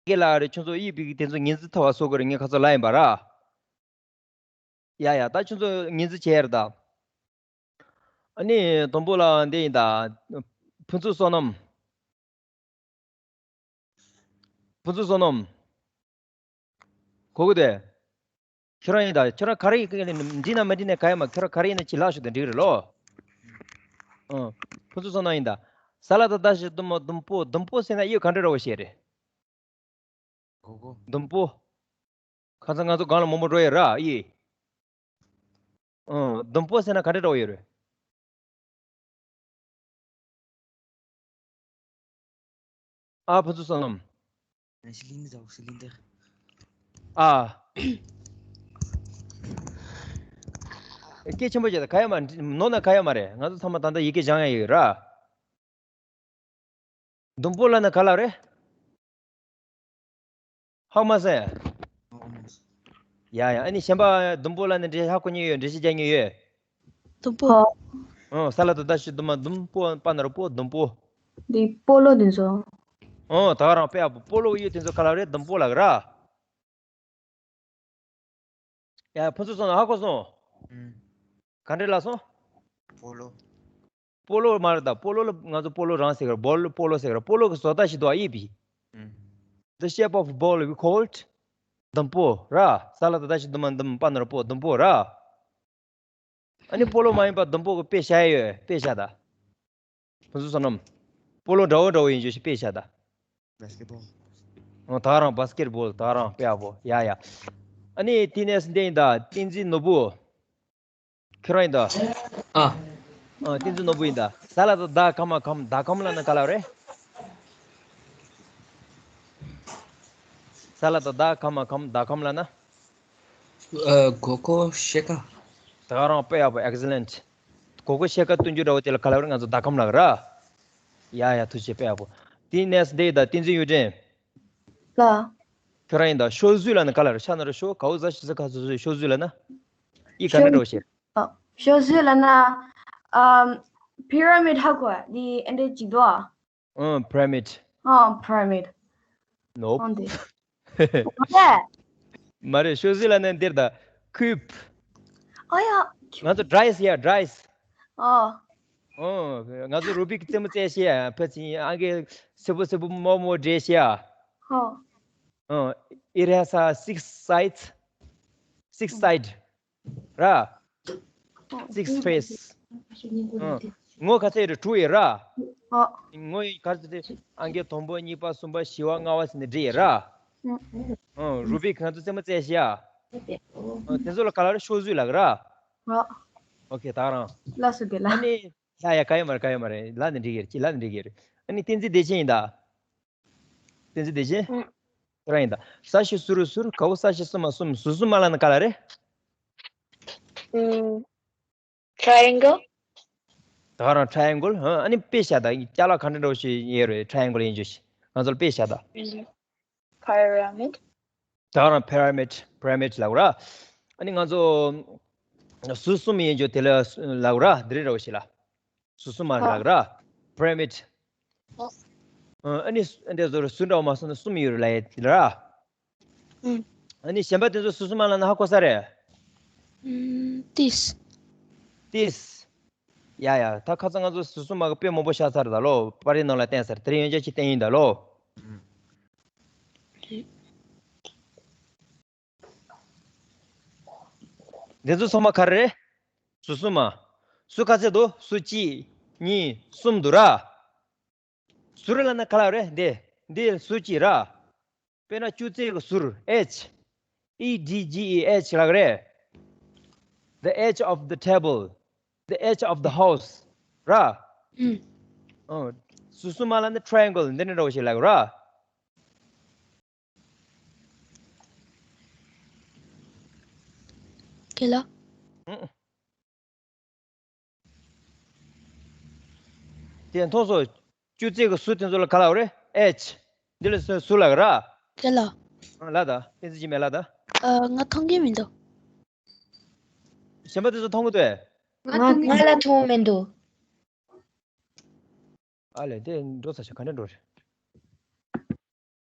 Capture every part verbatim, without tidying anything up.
གེ་ལ་རེ་ཁྱོད་ཚོ་ཡིག་པི་དེ་ཚོ་ངེས་འཛིན་ཐོབ་པ་བཟོ་དགོས་རེད། ངས་ཁ་ཚོ་ལ་ཡིན་པ་ར། ཡ་ཡ། ད་ཁྱོད་ཚོ་ངེས་འཛིན་བྱས་ཡར་ད། ཨ་ནི་དུམ་བུ་ལ་འདི་ཡིན་ད། ཕུན་ཚོགས་བསོད་ནམས། ཕུན་ཚོགས་བསོད་ནམས། གོ་གི་དེ། ཁྱོད་རང་ཡིན་ད། ཁྱོད་རང་ག་རེ་ཡིན་འགྲིག་ན་མི་འགྲིག་ན་ག་ཡ་མ། ཁྱོད་རང་ག་རེ་ཡིན་ན་ཅི་ལགས་ཤོག་དེ་འགྲིག་རེད་ལོ། ཨང་། ཕུན་ཚོགས་བསོད་ནམས་ཡིན་ད། ས་ལ་ད་ད་ཞིག་དུམ་མ་དུམ་པོ། དུམ་པོ་ཟེར་ན་ཡོད་ག་འདྲ་ར་བ་ཞེས་རེད། གོ་གོ། དུམ་བུ། ཁ་སང་ང་ཚོ་སྒང་ལ་མང་པོ་འགྲོ་ཡོད་ར་ཡི། ཨང་། དུམ་བུ་ཟེར་ན་ག་འདྲ་འདྲ་བོ་ཡོད་རེད། ཨ་ཕུན་ཚོགས་བསོད་ནམས། ཨ། སྐད་ཆེན་པོ་བྱས་ད་ག་ཡ་མ་ནོར་ན་ག་ཡ་མ་རེད། ང་ཚོ་ཚང་མ་ད་ལྟ་ཡི་གེ་སྦྱང་ཡ་ཡོད་ར། དུམ་བུ་ལབ་ན་ག་ལབ་རེད། ཧ་གོ་མ་སོང་། ཡ་ཡ། ཨ་ནི་གཞན་པ་དུམ་བུ་ལབ་ན་འགྲེལ་བཤད་ཧ་གོ་མཁན་ཡོད། འགྲེལ་བཤད་རྒྱག་མཁན་ཡོད། དུམ་བུ། ཨོ། ས་ལ་ད་ད་ཞིག་དུམ་མ་དུམ། པོ་པ་ན་རོ་པོ། དུམ་བུ། འདི་སྤོ་ལོ་དེ་ཚོ། ཨོ། ད་ག་རང་དཔེ་ཡག་པོ། སྤོ་ལོ་ཡོད་དེ་ཚོ་ག་ལབ་རེད། དུམ་བུ་ལབ་ར། ཡ། ཕུན་ཚོགས་བསོད་ནམས་ཧ་གོ་སོང་། ཨུམ། ག་འདྲས་ལབ་སོང་། སྤོ་ལོ། སྤོ་ལོ་མ་རེད་ད། སྤོ་ལོ་ལ་ང་ཚོ་སྤོ་ལོ་རང་ཟེར་གི་རེད། བོལ་སྤོ་ལོ་ཟེར་གི་རེད། སྤོ་ལོ་གི་བཟོ་ལྟ་ཞིག་འདུག་ཨ། ཡིན་པས། ཨུམ། The shape of ball we called དུམ་བུ་ར། ས་ལ་ད་ད་ཞིག་དུམ་མ་དུམ། པ་ན་རོ་པོ། དུམ་བུ་ར། ཨ་ནི་སྤོ་ལོ་མ་ཡིན་པ་དུམ་བུ་གི་དཔེ་བཞག་ཡོད། དཔེ་བཞག་ད། ཕུན་ཚོགས་བསོད་ནམས། སྤོ་ལོ་འདྲ་བོ་འདྲ་བོ་ཡིན་རྒྱུ་ཞིག་དཔེ་བཞག་ད། བྷ་སི་ཀེ་ཊི་བྷོལ། ཨོ། ད་ག་རང་བྷ་སི་ཀེ་ཊི་བྷོལ། ད་ག་རང་དཔེ་ཡག་པོ། ཡ་ཡ། ཨ་ནི་དེ་ནས་འདི་ཡིན་ད། བསྟན་འཛིན་ནོར་བུ། ཁྱོད་རང་ཡིན་ད། ཨ། ཨ། བསྟན་འཛིན་ནོར་བུ་ཡིན་ད། ས་ལ་ད་ད་ག་མ་གམ། ད་གམ་ལབ་ན་ག་ལབ་རེད། ས་ལ་ད་ད་ག་མ་གམ། ད་གམ་ལབ་ན། ཨ། གོ་གོ་ཤེལ་དཀར། ད་ག་རང་དཔེ་ཡག་པོ། ཨེག་སི་ལེན་ཊི། གོ་གོ་ཤེལ་དཀར་སྟོན་རྒྱུ་འདྲ་བོ་དེ་ལ་ག་ལབ་རེད། ང་ཚོ་ད་གམ་ལབ་ར། ཡ་ཡ། ཐུགས་རྗེ་ཆེ། དཔེ་ཡག་པོ། དེ་ནས་འདི་ཡིན་ད། བསྟན་འཛིན་གཡུ་སྒྲོན། ལ། ཁྱོད་རང་ཡིན་ད། ཤོག་གཟུགས་ལབ་ན་ག་ལབ་རེད། ཤ་ན་རོ་ཤོ་ག་འོག་ཟ་ཞིག་ཟ་ག་ཟུག་ཟུག། ཤོག་གཟུགས་ལབ་ན། ཡིག་ག་འདྲ་འདྲ་བོ་ཞིག་ཨ། ཤོག་གཟུགས་ལབ་ན། ཨམ། པི་ར་མིཌ་ཧ་གོ་ཨ། འདི་ཨེ་འདྲ་ཅིག་འདུག་ཨ། ཨང་། པི་ར་མིཌ། ཨ། པི་ར་མིཌ། ནོབ། ཨང་། འདི། མ་རེད། ཤོག་གཟུགས་ལབ་ན་འདིར་ད། ཁུབ། ཨ་ཡ། ང་ཚོ་ཌའིས་ཡ། ཌའིས། ཨ། ཨོ། ང་ཚོ་རུ་བིག་རྩེད་མོ་རྩེ་ཤེས་ཡ། ཕལ་ཆེར་ཨང་ཀི་སེར་པོ་སེར་པོ་སྨུག་སྨུག་འདྲེས་ཤེས་ཡ། ཧོ། ཨོ། It has a six sides, six side ར། Six face. ཨོ། ངོ་ག་ཚད་རེད། དྲུག་ཡོད་ར། ཨོ། ངོ་ཡི་ག་ཚད་དེ་ཨང་ཀི་དང་པོ། གཉིས་པ། གསུམ་པ། བཞི་པ། ལྔ་པ་ཟེར་ནས་འདྲེས་ཡོད་ར། ཨོ། རུ་བིག་ང་ཚོ་རྩེད་མོ་རྩེ་ཤེས་ཡ། ཨོ། དེ་ཚོ་ལ་ག་ལབ་རེད། ཤོག་གཟུགས་ལབ་གི་ར། ཨོ། ཨོ་ཁེ། ད་ག་རང་། ལགས་སོ། དེ་ལ། ཨ་ནི། ཡ་ཡ། ག་ཡོད་མ་རེད། ག་ཡོད་མ་རེད། ལབ་ནས་འགྲིག་གི་རེད། ཅི་ལབ་ནས་འགྲིག་གི་རེད། ཨ་ནི་བསྟན་འཛིན་བདེ་ཆེན་ཡིན་ད། བསྟན་འཛིན་བདེ་ཆེན། ཨུ། ཁྱོད་རང་ཡིན་ད། ས་བཞི་ཟུར་ཟུར། ག་འོག་ས་བཞི་གསུམ་མ་གསུམ། ཟུར་གསུམ་མ་ལབ་ན་ག་ལབ་རེད། ཨུ། ཊྲའི་ཨེང་གལ། ད་ག་རང་ཊྲའི་ཨེང་གལ། ཧ། ཨ་ནི་དཔེ་བཞག་ད། ཅ་ལག་ག་འདྲ་འདྲ་བོ་ཞིག་ཡོད་རེད། ཊྲའི་ཨེང་གལ་ཡིན་རྒྱུ་ཞིག་ང་ཚོ་ལ་དཔེ་བཞག་ད། པི་ར་མིཌ། ད་ག་རང་པི་ར་མིཌ། པི་ར་མིཌ་ལབ་ར། ཨ་ནི་ང་ཚོ་ཟུར་གསུམ་ཡིན་རྒྱུ་དེ་ལ་ལབ་ར། འདི་རེད་འདྲ་བོ་ཞིག་ལ། ཟུར་གསུམ་མ་ལབ་ར། པི་ར་མིཌ། ཨ་ནི་འདི་ཚོ་ཟུར་འདྲ་བོ་མ་སོང་ན་གསུམ་ཡོད་རེད་ལབ་ཡ་དེ་ར། ཨུ། ཨ་ནི་གཞན་པ་དེ་ཚོ་ཟུར་གསུམ་མ་ལབ་ན་ཧ་གོ་ས་རེད། ཨུ། ཏིས། ཏིས། ཡ་ཡ། ད་ཁ་སང་ང་ཚོ་ཟུར་གསུམ་མ་གི་དཔེ་མང་པོ་བཞག་ཚར་ད་ལོ། པར་རིས་ནང་ལ་བསྟན་ཚར། དེ་རིང་ཡང་བསྐྱར་ཅིག་བསྟན་ཡིན་ད་ལོ། འདི་ཚོ་ཚང་མ་ག་རེ་རེད། ཟུར་གསུམ་མ། ཟུར་ག་ཚད་འདུག་ཟུར་གཅིག་གཉིས། གསུམ་འདུག་ར། ཟུར་ལབ་ན་ག་ལབ་རེད། འདི། འདི་ཟུར་གཅིག་ར། དཔེར་ན་ཅོག་ཙེ་གི་ཟུར། H E D G E H ལབ་རེད། The edge of the table. The edge of the house ར། ཨུ། ཨོ། ཟུར་གསུམ་མ་ལབ་ན་ཊྲའི་ཨེང་གལ་འདི་འདྲ་འདྲ་བོ་ཞིག་ལབ་ར། ཁྱེད་ལ། ཨུ། དེ་མཐོང་སོང་། ཅོག་ཙེ་གི་ཟུར་དེ་ཚོ་ལ་ག་ལབ་རེད། H། འདི་ལ་ཟུར་ཟུར་ལབ་ར། ཁྱེད་ལ། ཨ། ལབ་ད། བསྟན་འཛིན་འཇིགས་མེད་ལབ་ད། ཨ། ང་མཐོང་གི་མི་འདུག་གཞན་པ་དེ་ཚོ་མཐོང་གི་འདུག་ང་མཐོང་གི་ང་ལ་མཐོང་མི་འདུག་ཨ་ལས། དེ་འགྲོ་ས་ཆ་ག་འདྲ་འགྲོ་རེད།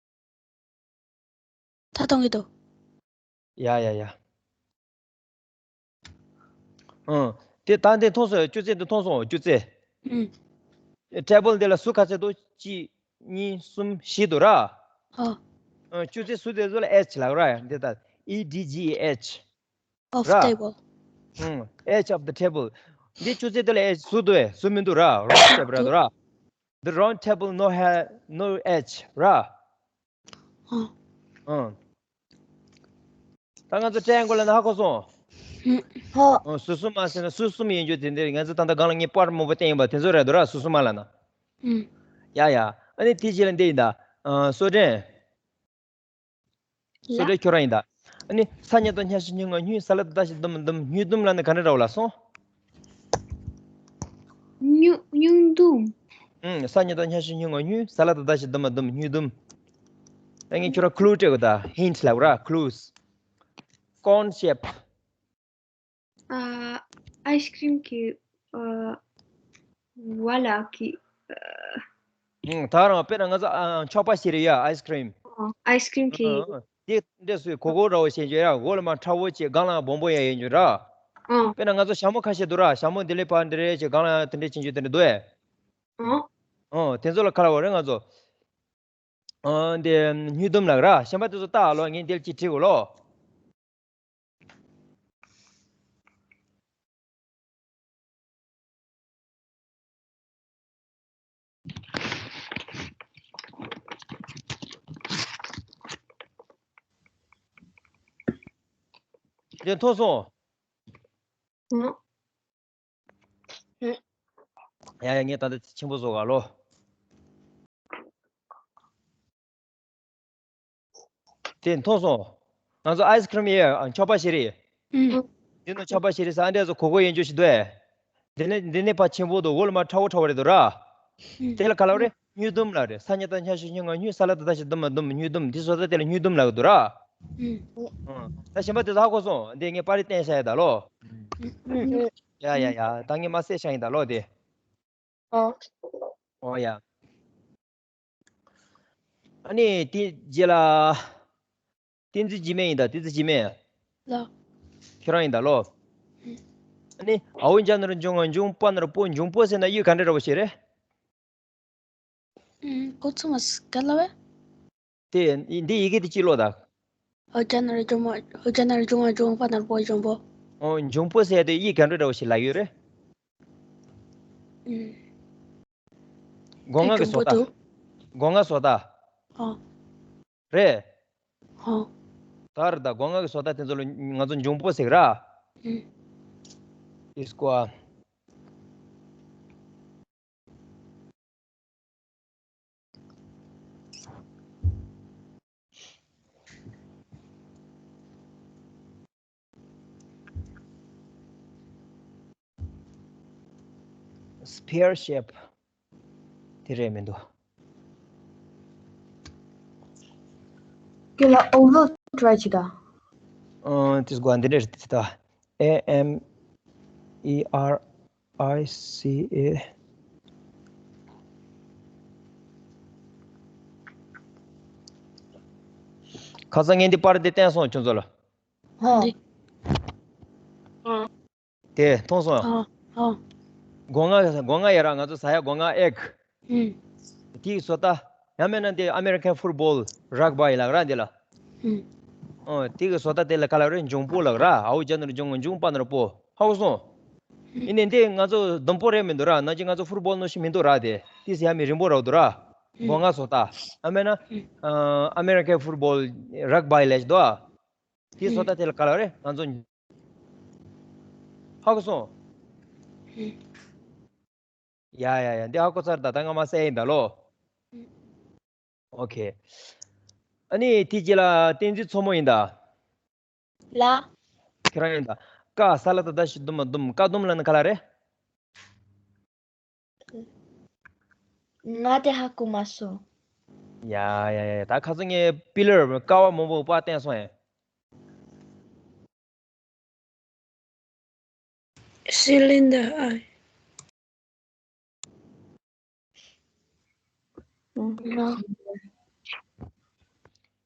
ད་གཏོང་གི་འདུག་ཡ་ཡ་ཡ། ཨང་། དེ་ད་འདི་མཐོང་སོང་། ཅོག་ཙེ་འདི་མཐོང་སོང་། ཅོག་ཙེ། ཨུམ། ཊེ་བལ་འདི་ལ་ཟུར་ག་ཚད་འདུག་གཅིག་གཉིས། གསུམ། བཞི་འདུག་ར། ཨ། ཨ། ཅོག་ཙེ་ཟུར་དེ་ཚོ་ལ་ཨེཆ་ལབ་ར། འདི་ད་ཨི་ཌི་ཇི་ཨེཆ། Of ར། Table. ཨུམ། Edge of the table. འདི་ཅོག་ཙེ་དེ་ལ་ཨེཆ་ཟུར་འདུག་ཨེ། ཟུར་མི་འདུག་ར། རའུན་ཌི་ཊེབ་ར་འདུག་ར། འདི་རའུན་ཌི་ཊེ་བལ་ནོ་ཧེ་ནོ་ཨེཆ་ར། ཨ། ཨང་། ད་ང་ཚོ་ཊྲེ་ཡན་གོ་ལ་ན་ཧ་གོ་སོང་། ཧོ། ཨང་། ཟུར་གསུམ་མ་ཟེར་ན་ཟུར་གསུམ་ཡིན་རྒྱུ་དེ་འདིར་ང་ཚོ་ད་ལྟ་སྒང་ལ་ངས་པར་མང་པོ་བསྟན་ཡིན་པ་དེ་ཚོ་རེད་འདུག་ར། ཟུར་གསུམ་མ་ལ་ན། ཨུམ། ཡ་ཡ། ཨ་ནི་དེ་རྗེས་ལ་འདི་ཡིན་ད། ཨ། སོ་ཊྲེན། སོ་ཊྲེན་ཁྱོད་རང་ཡིན་ད། ཨ་ནི་ས་སྙེ་ཏོག་སྙ་ཤོས་སྙི་ང་སྙུ། ས་ལ་བཏགས་ཏ་ཞབས་ཀྱུ་སྨ་སྡུམ། སྙུ་སྡུམ་ལབ་ན་ག་འདྲ་འདྲ་བོ་ལབ་སོང་། སྙུ་སྙུ་སྡུམ། ཨུམ། ས་སྙེ་ཏོག་སྙ་ཤོས་སྙི་ང་སྙུ། ས་ལ་བཏགས་ཏ་ཞབས་ཀྱུ་སྡུམ་མ་སྡུམ། སྙུ་སྡུམ། ད་ངས་ཁྱོད་རང་ཁུ་ལུ་སྤྲད་དགོས་ད། ཧིན་ཊི་ལབ་ར། ཁུ་ལུ། ཀོན་ཤེབ། ཨ། ཨའི་སི་ཀྲིམ་གྱི། ཨ། བ་ལ་གི། ཨ། ཨུམ། ད་རང་དཔེར་ན་ང་ཚོ། ཨ། ཆོག་པ་ཞིག་རེད་ཡ། ཨའི་སི་ཀྲིམ། ཨ། ཨའི་སི་ཀྲིམ་གྱི། ཨ། ཨ། དེ་འདྲ་སུ་གོ་གོ་འདྲ་བོ་བྱེད་རྒྱུ་ཡ། འོག་ལ་མ་ཁྲ་བོ་བྱེད། སྒང་ལ་སྦོམ་པོ་ཡ་ཡིན་རྒྱུ་ར། ཨ། དཔེར་ན་ང་ཚོ་ཞྭ་མོ་ཁ་ཤས་འདུག་ར། ཞྭ་མོ་འདི་ལས་ཕར་འདི་རེད་བྱེད། སྒང་ལ་དེ་འདྲས་བྱེད་རྒྱུ་དེ་འདྲ་འདུག་ཨེ། ཨ། ཨ། དེ་ཚོ་ལ་ག་ལབ་དགོས་རེད་ང་ཚོ། ཨ། འདི་སྙུ་སྡུམ་ལབ་ར། གཞན་པ་དེ་ཚོ་ལྟ་ཨ་ལོ། ངས་འདིར་གཅིག་བྲིས་དགོས་ལོ། དེ་མཐོང་སོང་། ཨང་། ཡ་ཡ། ངས་ད་ལྟ་ཆེན་པོ་བཟོ་ག་ལོ། དེ་མཐོང་སོང་། ང་ཚོ་ཨའི་སི་ཀྲིམ་ཡ། ཨ། ཆོག་པ་ཞིག་རེད། ཨུམ། འདི་ནི་ཆོག་པ་ཞིག་རེད་ཟེར། ཨ་འདྲས་བཟོ་གོ་གོ་ཡིན་རྒྱུ་ཞིག་འདུག་ཨེ། འདི་ནི་འདི་ནི་ཕར་ཆེན་པོ་འདུག་འོག་ལ་མ་ཁྲ་བོ་ཁྲ་བོ་རེད་འདུག་ར། ཨུམ། དེ་ལ་ག་ལབ་རེད། སྙུ་སྡུམ་ལབ་རེད། ས་སྙེ་ཏོག་སྙ་ཤོས་སྙི་ང་སྙུ། ས་ལ་བཏགས་ཏ་ཞབས་ཀྱུ་སྡུམ་མ་སྡུམ། སྙུ་སྡུམ། འདི་བཟོ་ལྟ་དེ་ལ་སྙུ་སྡུམ་ལབ་ཀྱི་འདུག་ར། ཨུམ། ཨ། ད་གཞན་པ་དེ་ཚོ་ཧ་གོ་སོང་། འདི་ངས་པར་རིས་བསྟན་བཞག་ཡོད་ད་ལོ། ཨུམ། ཡ་ཡ་ཡ། ད་ངས་མར་བསད་བཞག་ཡིན་ད་ལོ་དེ། ཨོ། ཨོ་ཡ། ཨ་ནི་དེ་རྗེས་ལ། བསྟན་འཛིན་འཇིགས་མེད་ཡིན་ད། བསྟན་འཛིན་འཇིགས་མེད། ལགས། ཁྱོད་རང་ཡིན་ད་ལོ། ཨ་ནི་འ་འོག་འཇའ་ནོར་འབྱུང་བ་འབྱུང་། པ་ནོར་པོ། འབྱུང་པོ་ཟེར་ན་དབྱིབས་ག་འདྲ་འདྲ་བོ་ཞིག་རེད། ཨུམ། ཁོ་ཚང་མ་ག་ལབ་པས། དེ་འདི་ཡི་གེ་དེ་གཅིག་ཀློག་ད། འོག་འཇའ་ནོར་འབྱུང་བ། འོག་འཇའ་ནོར་འབྱུང་བ་འབྱུང་། པ་ནོར་པོ་འབྱུང་པོ། ཨོ། འབྱུང་པོ་ཟེར་དེ་དབྱིབས་ག་འདྲ་འདྲ་བོ་ཞིག་ལབ་ཡོད་རེད། ཨུམ། སྒོ་ང་གི་བཟོ་ལྟ། སྒྲོམ་བུ་འདུག་སྒོ་ང་བཟོ་ལྟ། ཨོ། རེད། ཨོ། ད་རེད་ད། སྒོ་ང་གི་བཟོ་ལྟ་དེ་ཚོ་ལ་ང་ཚོ་འབྱུང་པོ་ཟེར་ར། ཨུམ། ཨིས་ཀོ། སི་ཕི་ཡར་ཤེབ་དེ་རེད་མི་འདུག་ཁྱོད་ལ་ཨོ་ཝེལ་ཊ་རའི་བྱེད་ད། ཨ། དེ་སྒོ་འདི་འདྲ་རེད་དེ་ད། A M E R I C A། ཁ་སང་ངས་འདི་པར་འདི་བསྟན་སོང་ཁྱོད་ཚོ་ལ། ཧོ། འདི། ཨ། དེ་མཐོང་སོང་ཡ། ཨ། ཨ། སྒོ་ང་། སྒོ་ང་ཡ་ར། ང་ཚོ་ཟ་ཡ་སྒོ་ང་ཨེག་ཨུམ། དེའི་བཟོ་ལྟ། ཡང་མིན་ན་དེ་ཨ་མེ་རི་ཁན་ཕུཊ་བོལ་རག་བི་ལབ་ར་འདི་ལ། ཨུམ། ཨོ། དེ་གི་བཟོ་ལྟ་དེ་ལ་ག་ལབ་རེད། འབྱུང་པོ་ལབ་ར། འ་འོག་འཇའ་ནོར་འབྱུང་བ་འབྱུང་། པ་ནོར་པོ། ཧ་གོ་སོང་། ཨུམ། ཡིན་ནའི་འདི་ང་ཚོ་ཟླུམ་པོ་རེད་མི་འདུག་ར། ནང་བཞིན་ང་ཚོ་ཕུཊ་བོལ་ནང་བཞིན་མི་འདུག་ར། དེ་དེ་ཟེར་ཡ་མི་རིང་པོ་རག་འདུག་ར། ཨུམ། སྒོ་ང་བཟོ་ལྟ། ཡང་མིན་ན། ཨུམ། ཨ། ཨ་མེ་རི་ཁན་ཕུཊ་བོལ་རག་བི་ལབ་ཞིག་འདུག་ཨ། དེའི་བཟོ་ལྟ་དེ་ལ་ག་ལབ་རེད། ང་ཚོ། ཧ་གོ་སོང་། ཡ་ཡ་ཡ། འདི་ཧ་གོ་ཚར་ད། ད་ང་མར་བསད་ཡིན་ད་ལོ། ཨོ་ཁེ། ཨ་ནི་དེ་རྗེས་ལ་བསྟན་འཛིན་མཚོ་མོ་ཡིན་ད། ལགས། ཁྱེད་རང་ཡིན་ད། ཀ་ས་ལ་བཏགས་ཏ་ཞབས་ཀྱུ་སྡུམ་མ་སྡུམ། ཀ་སྡུམ་ལབ་ན་ག་ལབ་རེད། ང་དེ་ཧ་གོ་མ་སོང་། ཡ་ཡ་ཡ། ད་ཁ་སང་ངས་པི་ལར་ཀ་བ་མང་པོ་པར་བསྟན་སོང་ཡ། སི་ལིན་ཌར། ཨ།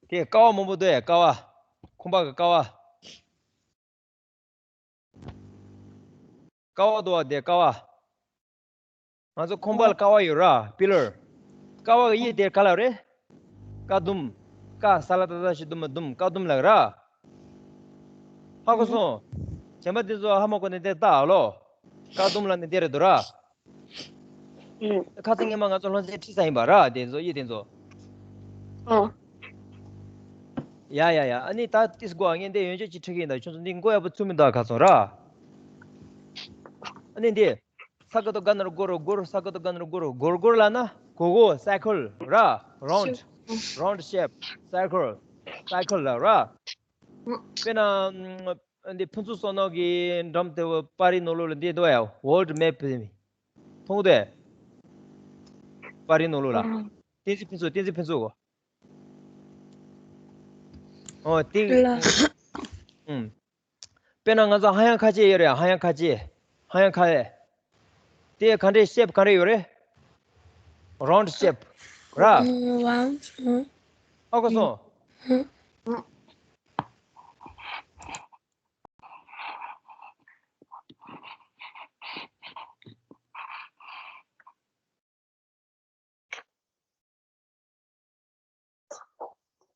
དེ་ཀ་བ་མང་པོ་འདུག་ཡ། ཀ་བ། ཁང་པ་གི་ཀ་བ། ཀ་བ་འདུག་བ། དེ་ཀ་བ། ང་ཚོ་ཁང་པ་ལ་ཀ་བ་ཡོད་ར། པི་ལར། ཀ་བ་གི་གཡས་དེ་ག་ལབ་རེད། ཀ་ཟླུམ། ཀ་ས་ལ་བཏགས་ས་ཞབས་ཀྱུ་མ་ཟླུམ། ཀ་ཟླུམ་ལབ་ར། ཧ་གོ་སོང་། གཞན་པ་དེ་ཚོ་ཧ་མ་གོ་ནས་དེ་ལྟ་ཨ་ལོ། ཀ་ཟླུམ་ལབ་ནས་དེ་རེད་འདུག་ར། ཨུ། ཁ་སང་ཉི་མ་ང་ཚོ་སློབ་ཚན་ཁྲིད་ས་ཡིན་པ་ར། དེ་ཚོ་གཡས་དེ་ཚོ། ཨོ། ཡ་ཡ་ཡ། ཨ་ནི་ད་ཏིས་གོ་ངས་འདི་ཡོན་ཆབ་ཅིག་ཁྲིད་ཀྱི་ཡིན། ད་ཁྱོད་ཚོ་འདི་མགོ་ཡག་པོ་ཚུད་མི་འདུག་ཁ་སང་ར། ཨ་ནི་འདི། ས་ཀ་ཏོ་ག་ན་རོ་གོ་རོ་གོར། ས་ཀ་ཏོ་ག་ན་རོ་གོ་རོ། གོར་གོར་ལབ་ན་གོར་གོར། སའི་ཁལ་ར། རའུན་ཌི། རའུན་ཌི་ཤེབ། སའི་ཁལ། སའི་ཁལ་ལབ་ར། དཔེར་ན་འདི་ཕུན་ཚོགས་བསོད་ནམས་ཀྱི་འགྲམ་དེ་པར་རིས་ནང་ལོགས་ལ་འདི་འདུག་ཡ། ཝོལ་ཌི་མེབ་མཐོང་གི་འདུག་ག་པར་རིས་ནང་ལོགས་ལ། བསྟན་འཛིན་ཕུན་ཚོགས། བསྟན་འཛིན་ཕུན་ཚོགས་གོ། ཨོ་དེ། ལ། ཨུམ། དཔེར་ན་ང་ཚོ་ཧ་ཡང་ཁ་ཆེ་ཡོད་རེད། ཧ་ཡང་ཁ་ཆེ། ཧ་ཡང་ཁ་ཆེ། དེ་ག་འདྲའི་ཤེབ་ག་འདྲ་ཡོད་རེད། རའུན་ཌི་ཤེབ་ར། ཨུམ། རའུན་ཌི། ཨུམ། ཧ་གོ་སོང་། ཨུམ།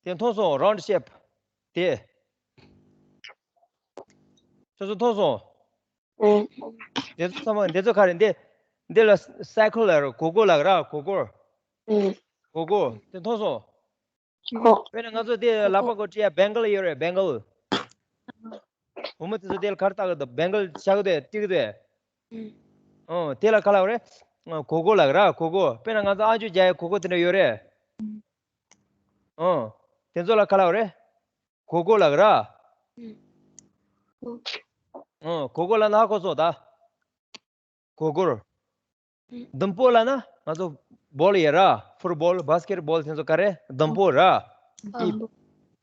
དེ་མཐོང་སོང་། རའུན་ཌི་ཤེབ་དེ། ཁྱོད་ཚོ་མཐོང་སོང་། ཨོ། འདི་ཚོ་ཚང་མ། འདི་ཚོ་ག་རེ། འདི། འདི་ལ་སའི་ཁལ་ལབ་ར། གོར་གོར་ལབ་ར། གོར་གོར། ཨོ། གོར་གོར། དེ་མཐོང་སོང་། ཨོ། དཔེར་ན་ང་ཚོ་དེ་ལག་པ་གོ་ཁྲིད་ཡ་བེང་གལ་ཡོད་རེད། བེང་གལ། བུ་མོ་དེ་ཚོ་དེ་ལ་ག་རེ་བཏགས་གི་འདུག་བེང་གལ་བཞག་གི་འདུག་སྤྲད་གི་འདུག་ཨོ། དེ་ལ་ག་ལབ་རེད། གོར་གོར་ལབ་ར། གོར་གོར། དཔེར་ན་ང་ཚོ་ཨ་ཇོ་རྒྱག་ཡ་གོར་གོར་དེ་འདྲ་ཡོད་རེད། ཨོ། དེ་ཚོ་ལ་ག་ལབ་རེད། གོར་གོར་ལབ་ར། ཨོ། གོར་གོར་ལབ་ན་ཧ་གོ་སོང་ད། གོར་གོར། ཟླུམ་པོ་ལབ་ན་ང་ཚོ་བོལ་ཡོད་ར། ཕུཊ་བོལ། བྷ་སི་ཀེཊ་བོལ། དེ་ཚོ་ག་རེ། ཟླུམ་པོ་ར། ཨོ།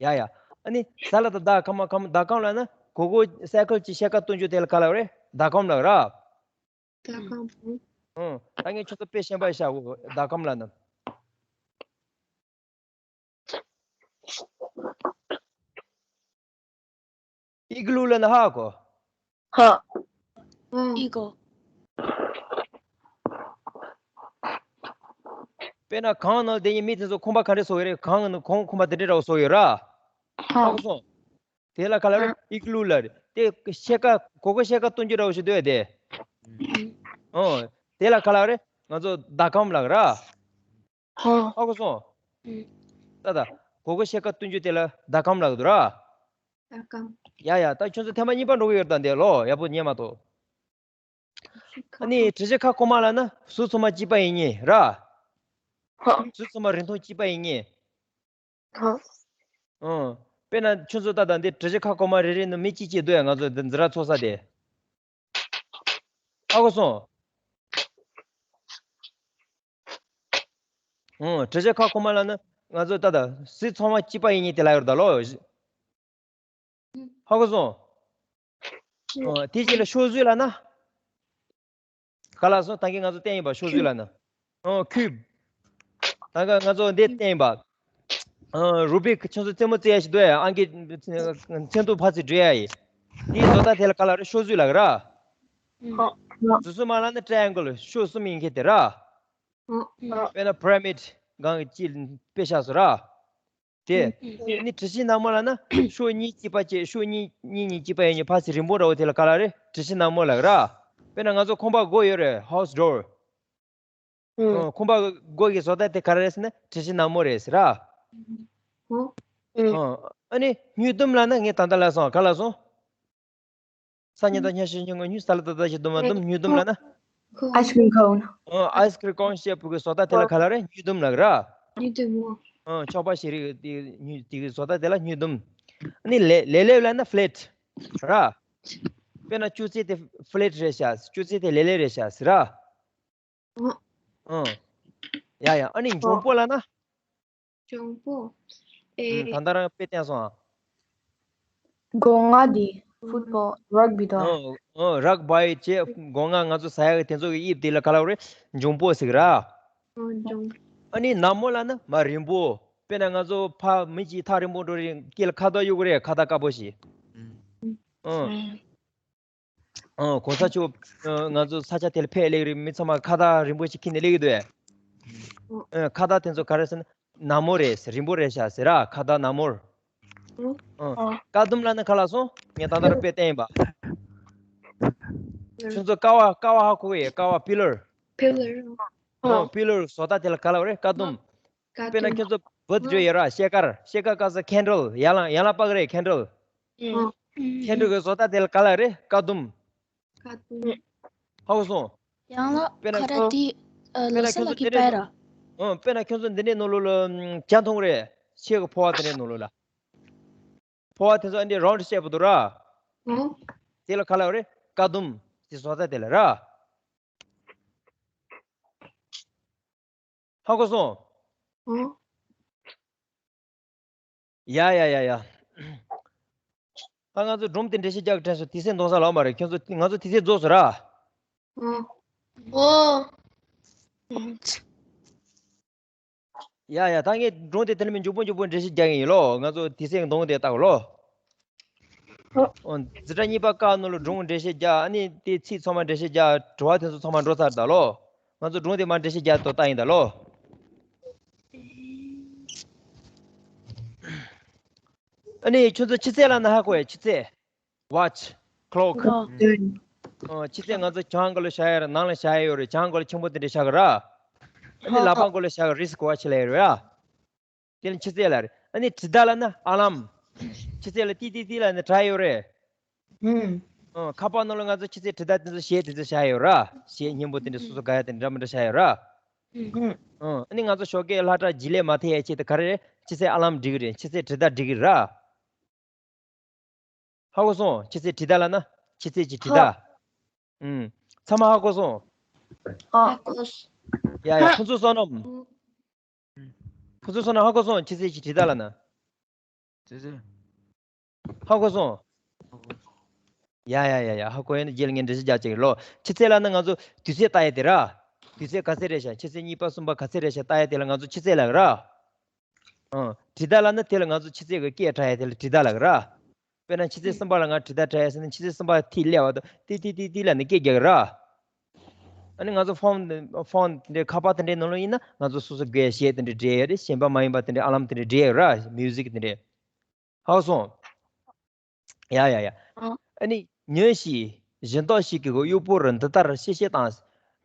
ཡ་ཡ། ཨ་ནི་ས་ལ་བཏགས་སྡ་ག་མ་གམ། ཟླ་གམ་ལབ་ན་གོར་གོར་སའི་ཁལ་གྱི་ཕྱེད་ཀ་སྟོན་རྒྱུ་དེ་ལ་ག་ལབ་རེད། ཟླ་གམ་ལབ་ར། ཟླ་གམ། ཨོ། ད་ངས་ཁྱོད་ཚོ་དཔེ་གཞན་པ་བཤད་གོ། ཟླ་གམ་ལབ་ན། ཨི་གླུ་ལབ་ན་ཧ་གོ། ཧ། ཨི་གོ། དཔེར་ན་གངས་ནང་དེ་ཡིན། མི་དེ་ཚོ་ཁང་པ་ག་འདྲ་བཟོ་ཡོད་རེད། གངས་ནང་གངས་ཁང་པ་དེ་འདྲ་འདྲ་བོ་བཟོ་ཡོད་ར། ཧ། ཧ་གོ་སོང་། དེ་ལ་ག་ལབ་རེད། ཨི་གླུ་ལབ་རེད། དེ་ཕྱེད་ཀ། གོར་གོར་ཕྱེད་ཀ་སྟོན་རྒྱུ་འདྲ་བོ་ཞིག་འདུག་ཡ་དེ། ཨོ། དེ་ལ་ག་ལབ་རེད། ང་ཚོ་ཟླ་གམ་ལབ་ར། ཧ། ཧ་གོ་སོང་། ཨུ། ད་ད། གོར་གོར་ཕྱེད་ཀ་སྟོན་རྒྱུ་དེ་ལ་ཟླ་གམ་ལབ་གི་འདུག་ར། ཟླ་གམ། ཡ་ཡ། ད་ཁྱོད་ཚོ་ཐེངས་མ་གཉིས་པ་འགྲོ་གི་ཡོད་རེད། ད་འདི་ལོ་ཡག་པོ་ཉན་མ་གཏོགས། ཨ་ནི་བྲུ་གཞི་ཁ་གོང་མ་ལབ་ན་ཟུར་ཚང་མ་གཅིག་པ་ཡིན་ཉེ་ར། ཧ། ཟུར་ཚང་མ་རིང་ཐུང་གཅིག་པ་ཡིན་ཉེ། ཧ། ཨོ། དཔེར་ན་ཁྱོད་ཚོ་ད་ད་འདི་བྲུ་གཞི་ཁ་གོང་མ་རེ་རེ་ནང་མི་གཅིག་གཅིག་འདུག་ཡ། ང་ཚོ་འདི་འཛིན་གྲྭ་ཚོགས་ས་དེ། ཧ་གོ་སོང་། ཨོ། བྲུ་གཞི་ཁ་གོང་མ་ལབ་ན་ང་ཚོ་ད་ད་ཟུར་ཚང་མ་གཅིག་པ་ཡིན་ཉེ་དེ་ལབ་ཡོད་རེད་ད་ལོ། ཧ་གོ་སོང་། ཨོ། དེ་རྗེས་ལ་ཤོག་ཟུར་ལབ་ན། ག་ལབ་སོང་། ད་གིན་ང་ཚོ་བསྟན་ཡིན་པ། ཤོག་ཟུར་ལབ་ན། ཨོ། ཁིའུབ། ད་ག་ང་ཚོ་འདི་བསྟན་ཡིན་པ། ཨོ། རུ་བིག། ཁྱོད་ཚོ་རྩེད་མོ་རྩེ་ཡ་ཞིག་འདུག་ཡ། ཨང་ཀི་མཚན་ཐོ་ཕར་ཚུར་འབྲི་ཡ་ཡིན། དེའི་བཟོ་ལྟ་དེ་ལ་ག་ལབ་རེད། ཤོག་ཟུར་ལབ་གི་ར། ཨོ། ཟུར་གསུམ་མ་ལབ་ན་ཊྲའི་ཨེང་གལ། ཤོག་གསུམ་ཡིན་མཁན་དེ་ར། ཨོ། དཔེར་ན་པི་ར་མིཌ་སྒང་གི་དཔེ་བཞག་སོང་ར། དེ། ཨ་ནི་གྲུ་བཞི་ནག་མོ་ལབ་ན་ཤོག་གཉིས་གཅིག་པ་བྱས། ཤོག་གཉིས་གཉིས་གཉིས་གཅིག་པ་ཡིན་ཉེ་ཕར་ཚུར་རིང་པོ་འདྲ་བོ་དེ་ལ་ག་ལབ་རེད། གྲུ་བཞི་ནག་མོ་ལབ་གི་ར། དཔེར་ན་ང་ཚོ་ཁང་པ་སྒོ་ཡོད་རེད། ཧའུ་སི་ཌོར། ཨོ། ཁང་པ་སྒོ་གི་བཟོ་ལྟ་དེ་ག་རེ་རེད་ཟེར་ན་གྲུ་བཞི་ནག་མོ་རེད་ཟེར་ར། ཨོ། ཨོ། ཨ་ནི་དངུལ་ལྡུམ་ལབ་ན་ངས་ད་ལྟ་ལབ་སོང་། ག་ལབ་སོང་། སང་ཉིན་དང་ཉི་ཤུ་ཉིན་ངོ་ཉིན་ས་ལ་ད་ད་ཞིག་ལྡུམ་མ་ལྡུམ། དངུལ་ལྡུམ་ལབ་ན། ཁོ། Ice cream cone. ཨོ། ཨའི་སི་ཀྲིམ་ཀོན་ཤེབ་གི་བཟོ་ལྟ་དེ་ལ་ག་ལབ་རེད། དངུལ་ལྡུམ་ལབ་གི་ར། དངུལ་ལྡུམ་མོ། ཨོ། ཆོག་པ་ཞིག་རེད། དེ་དངུལ་དེ་གི་བཟོ་ལྟ་དེ་ལ་དངུལ་ལྡུམ། ཨ་ནི་ལེབ་ལེབ་ལབ་ན་ཕི་ལེཊ་ར། དཔེར་ན་ཅོག་ཙེ་དེ་ཕི་ལེཊ་རེད་ཤག་ཅོག་ཙེ་དེ་ལེབ་ལེབ་རེད་ཤག་ཟེར་ར། ཨོ། ཡ་ཡ། ཨ་ནི་འཇོང་པོ་ལབ་ན། འཇོང་པོ། ཨེ། ད་ལྟ་རང་དཔེ་བསྟན་སོང་ཨ། སྒོ་ང་དེ་ཕུཊ་བོལ། རག་བི་དང་། ཨོ། ཨོ། རག་བི་བྱས། སྒོ་ང་ང་ཚོ་ཟ་ཡག་གི་དེ་ཚོ་གི་དབྱིབས་དེ་ལ་ག་ལབ་རེད། འཇོང་པོ་ཟེར་གི་ར། ཨོ། འཇོང་། ཨ་ནི་ནག་མོ་ལབ་ན་མར་རིང་པོ། དཔེར་ན་ང་ཚོ་ཕ་མི་གཅིག་ཐག་རིང་པོ་འགྲོ་རེད། སྐེ་ལ་ཁ་བཏགས་གཡུག་གི་རེད། ཁ་བཏགས་དཀར་པོ་ཞིག་ཨང་། ཨང་། གོང་ས་མཆོག་ཨང་། ང་ཚོ་ས་ཆ་དེ་ལ་ཕེབས་སླེབས་རེད། མི་ཚང་མ་ཁ་བཏགས་རིང་པོ་ཞིག་འཁྱེར་ནས་སླེབས་ཀྱི་འདུག་ཨང་། ཁ་བཏགས་དེ་ཚོ་ག་རེ་ཟེར་ན་ནར་མོ་རེད། རིང་པོ་རེད་ཤག་ཟེར་ར། ཁ་བཏགས་ནར་མོ། ཨང་། ཀ་ཟླུམ་ལབ་ན་ག་ལབ་སོང་། ངས་ད་ལྟ་རུ་དཔེ་བསྟན་ཡིན་པ། ཁྱོད་ཚོ་ཀ་བ་ཀ་བ་ཧ་གོ་གི། ཀ་བ་པི་ལར། པི་ལར། ཨང་། པི་ལར་བཟོ་ལྟ་དེ་ལ་ག་ལབ་རེད། ཀ་ཟླུམ། དཔེར་ན་ཁྱོད་ཚོ་བུད་འགྲོ་ཡོད་ར། ཤེལ་དཀར། ཤེལ་དཀར་ག་ས་ཁེན་ཌལ། ཡར་ལངས་ཡར་ལངས་པ་གི་རེད། ཁེན་ཌལ། ཁེན་ཌལ་གི་བཟོ་ལྟ་དེ་ལ་ག་ལབ་རེད། ཀ་ཟླུམ། ཀ་ཟླུམ། ཧ་གོ་སོང་། ཡང་ལ་དཔེར་ན་ཁ་ར་དེ་ལ་ས་ལ་གི་པ་ར། ཨང་། དཔེར་ན་ཁྱོད་ཚོ་འདི་འདྲའི་ནང་ལོགས་ལ་ཇ་འཐུང་རེད། ཤེལ་གི་ཕོར་བ་དེ་འདྲའི་ནང་ལོགས་ལ། ཕོར་བ་དེ་ཚོ་ཨ་འདྲའི་རའུན་ཌི་ཤེབ་འདུག་ར། ཨང་། དེ་ལ་ག་ལབ་རེད། ཀ་ཟླུམ། དེ་བཟོ་ལྟ་དེ་ལ་ར། ཧ་གོ་སོང་། ཨང་། ཡ་ཡ་ཡ་ཡ། ད་ང་ཚོ་སྒྲུང་དེ་འགྲེལ་བཤད་རྒྱག་དྲན་སོང་། དུས་ཚོད་འདང་ས་ལོག་མ་རེད། ཁྱོད་ཚོ་ང་ཚོ་དུས་ཚོད་རྫོགས་སོང་ར། ཨང་། ཨོ། ཡ་ཡ། ད་ངས་སྒྲུང་དེ་དེ་ལ་མི་མགྱོགས་པོ་མགྱོགས་པོ་འགྲེལ་བཤད་རྒྱག་གི་ཡིན་ལོ། ང་ཚོ་དུས་ཚོད་འདང་དེ་ལྟ་གོ་ལོ། ཨོ། འཛིན་གྲྭ་གཉིས་པ་ཀ་ནང་ལ་སྒྲུང་འགྲེལ་བཤད་རྒྱག་ཨ་ནི་དེ་ཚིག་ཚང་མ་འགྲེལ་བཤད་རྒྱག་དྲི་བ་དེ་ཚོ་ཚང་མ་འགྲོ་ཚར་ད་ལོ། ང་ཚོ་སྒྲུང་དེ་མར་འགྲེལ་བཤད་རྒྱག་དོ་ལྟ་ཡིན་ད་ལོ། ཨ་ནི་ཁྱོད་ཚོ་ཕྱི་ཚེས་ལབ་ན་ཧ་གོ་ཡ། ཕྱི་ཚེས། Watch, clock. ཨོ། ཨོ། ཕྱི་ཚེས་ང་ཚོ་གྱང་ག་ལ་བཞག་ཡ་རེད། ནང་ལ་བཞག་ཡ་ཡོད་རེད། གྱང་ག་ལ་ཆེན་པོ་དེ་འདྲ་བཞག་གི་ར། ཨ་ནི་ལག་པ་ག་ལ་བཞག་གི། རིསི་ཝ་ཆི་ལབ་ཡ་རེད་ཡ། དེ་ལ་ཕྱི་ཚེས་ལབ་རེད། ཨ་ནི་དྲིལ་བརྡ་ལབ་ན་ཨ་ལམ། ཕྱི་ཚེས་ལ་ཏི་ཏི་ཏི་ལབ་ནས་གྲགས་ཡོད་རེད། ཨང་། ཁ་པར་ནང་ལ་ང་ཚོ་ཕྱི་ཚེས་དྲིལ་བརྡ་དེ་ཚོ་གཞས་དེ་ཚོ་བཞག་ཡོད་ར། གཞས་སྙན་པོ་དེ་འདྲ་སོ་སོ་དགའ་ཡ་དེ་འདྲ་མི་འདྲ་བཞག་ཡོད་ར། ཨང་། ཨ་ནི་ང་ཚོ་ཞོགས་ཀས་སློབ་གྲྭ་རྗེས་ལས་མ་ཐེབས་ཡ་ཆེད་དུ་ག་རེ་རེད། ཕྱི་ཚེས་ཨ་ལམ་སྒྲིག་གི་རེད། ཕྱི་ཚེས་དྲིལ་བརྡ་སྒྲིག་གི་ར། ཧ་གོ་སོང་། ཕྱི་ཚེས་དྲིལ་བརྡ་ལབ་ན་ཕྱི་ཚེས་ཀྱི་དྲིལ་བརྡ། ཧ། ཨུམ། ཚང་མ་ཧ་གོ་སོང་། ཧ་གོ་སོང་། ཡ་ཡ། ཧ། ཕུན་ཚོགས་བསོད་ནམས། ཕུན་ཚོགས་བསོད་ནམས་ཧ་གོ་སོང་། ཕྱི་ཚེས་ཀྱི་དྲིལ་བརྡ་ལབ་ན། ཕྱི་ཚེས། ཧ་གོ་སོང་། ཡ་ཡ་ཡ་ཡ། ཧ་གོ་ཡ་ན་རྗེས་ལ་ངས་འགྲེལ་བཤད་རྒྱག་ཅིག་ལོ། ཕྱི་ཚེས་ལབ་ན་ང་ཚོ་དུས་ཚོད་ལྟ་ཡ་དེ་ར། དུས་ཚོད་ག་ཚོད་རེད་ཤག་ཕྱི་ཚེས་གཉིས་པ་གསུམ་པ་ག་ཚོད་རེད་ཤག་ལྟ་ཡ་དེ་ལ་ང་ཚོ་ཕྱི་ཚེས་ལབ་ར། ཨང་། དྲིལ་བརྡ་ལབ་ན་དེ་ལ་ང་ཚོ་ཕྱི་ཚེས་ཀྱི་སྐད་གྲགས་ཡ་དེ་ལ་དྲིལ་བརྡ་ལབ་གི་ར། དཔེར་ན་ཕྱི་ཚེས་གསུམ་པ་ལ་ང་དྲིལ་བརྡ་གྲགས་ཡ་ཟེར་ན་ཕྱི་ཚེས་གསུམ་པ་ཐིག་སླེབས་པ་དང་ཏི་ཏི་ཏི་ཏི་ལབ་ནས་སྐད་རྒྱག་གི་ར། ཨ་ནི་ང་ཚོ་ཕོན་ཕོན་དེ་འདྲའི་ཁ་པར་དེ་འདྲའི་ནང་ལོགས་ཡིན་ན་ང་ཚོ་སོ་སོ་སྒོས་གཞས་དེ་འདྲ་འབྲི་ཡ་རེད། གཞན་པ་མ་ཡིན་པ་དེ་འདྲའི་ཨ་ལམ་དེ་འདྲ་འབྲི་ཡ་ར། མིའུ་ཟིག་དེ་འདྲའི། ཧ་གོ་སོང་། ཡ་ཡ་ཡ། ཨ་ནི་ཉིན་ཞིག་གཞན་དག་ཞིག་གིས་གཡོག་པོར་འདི་ལྟར་གཤེ་གཤེ་བཏང་།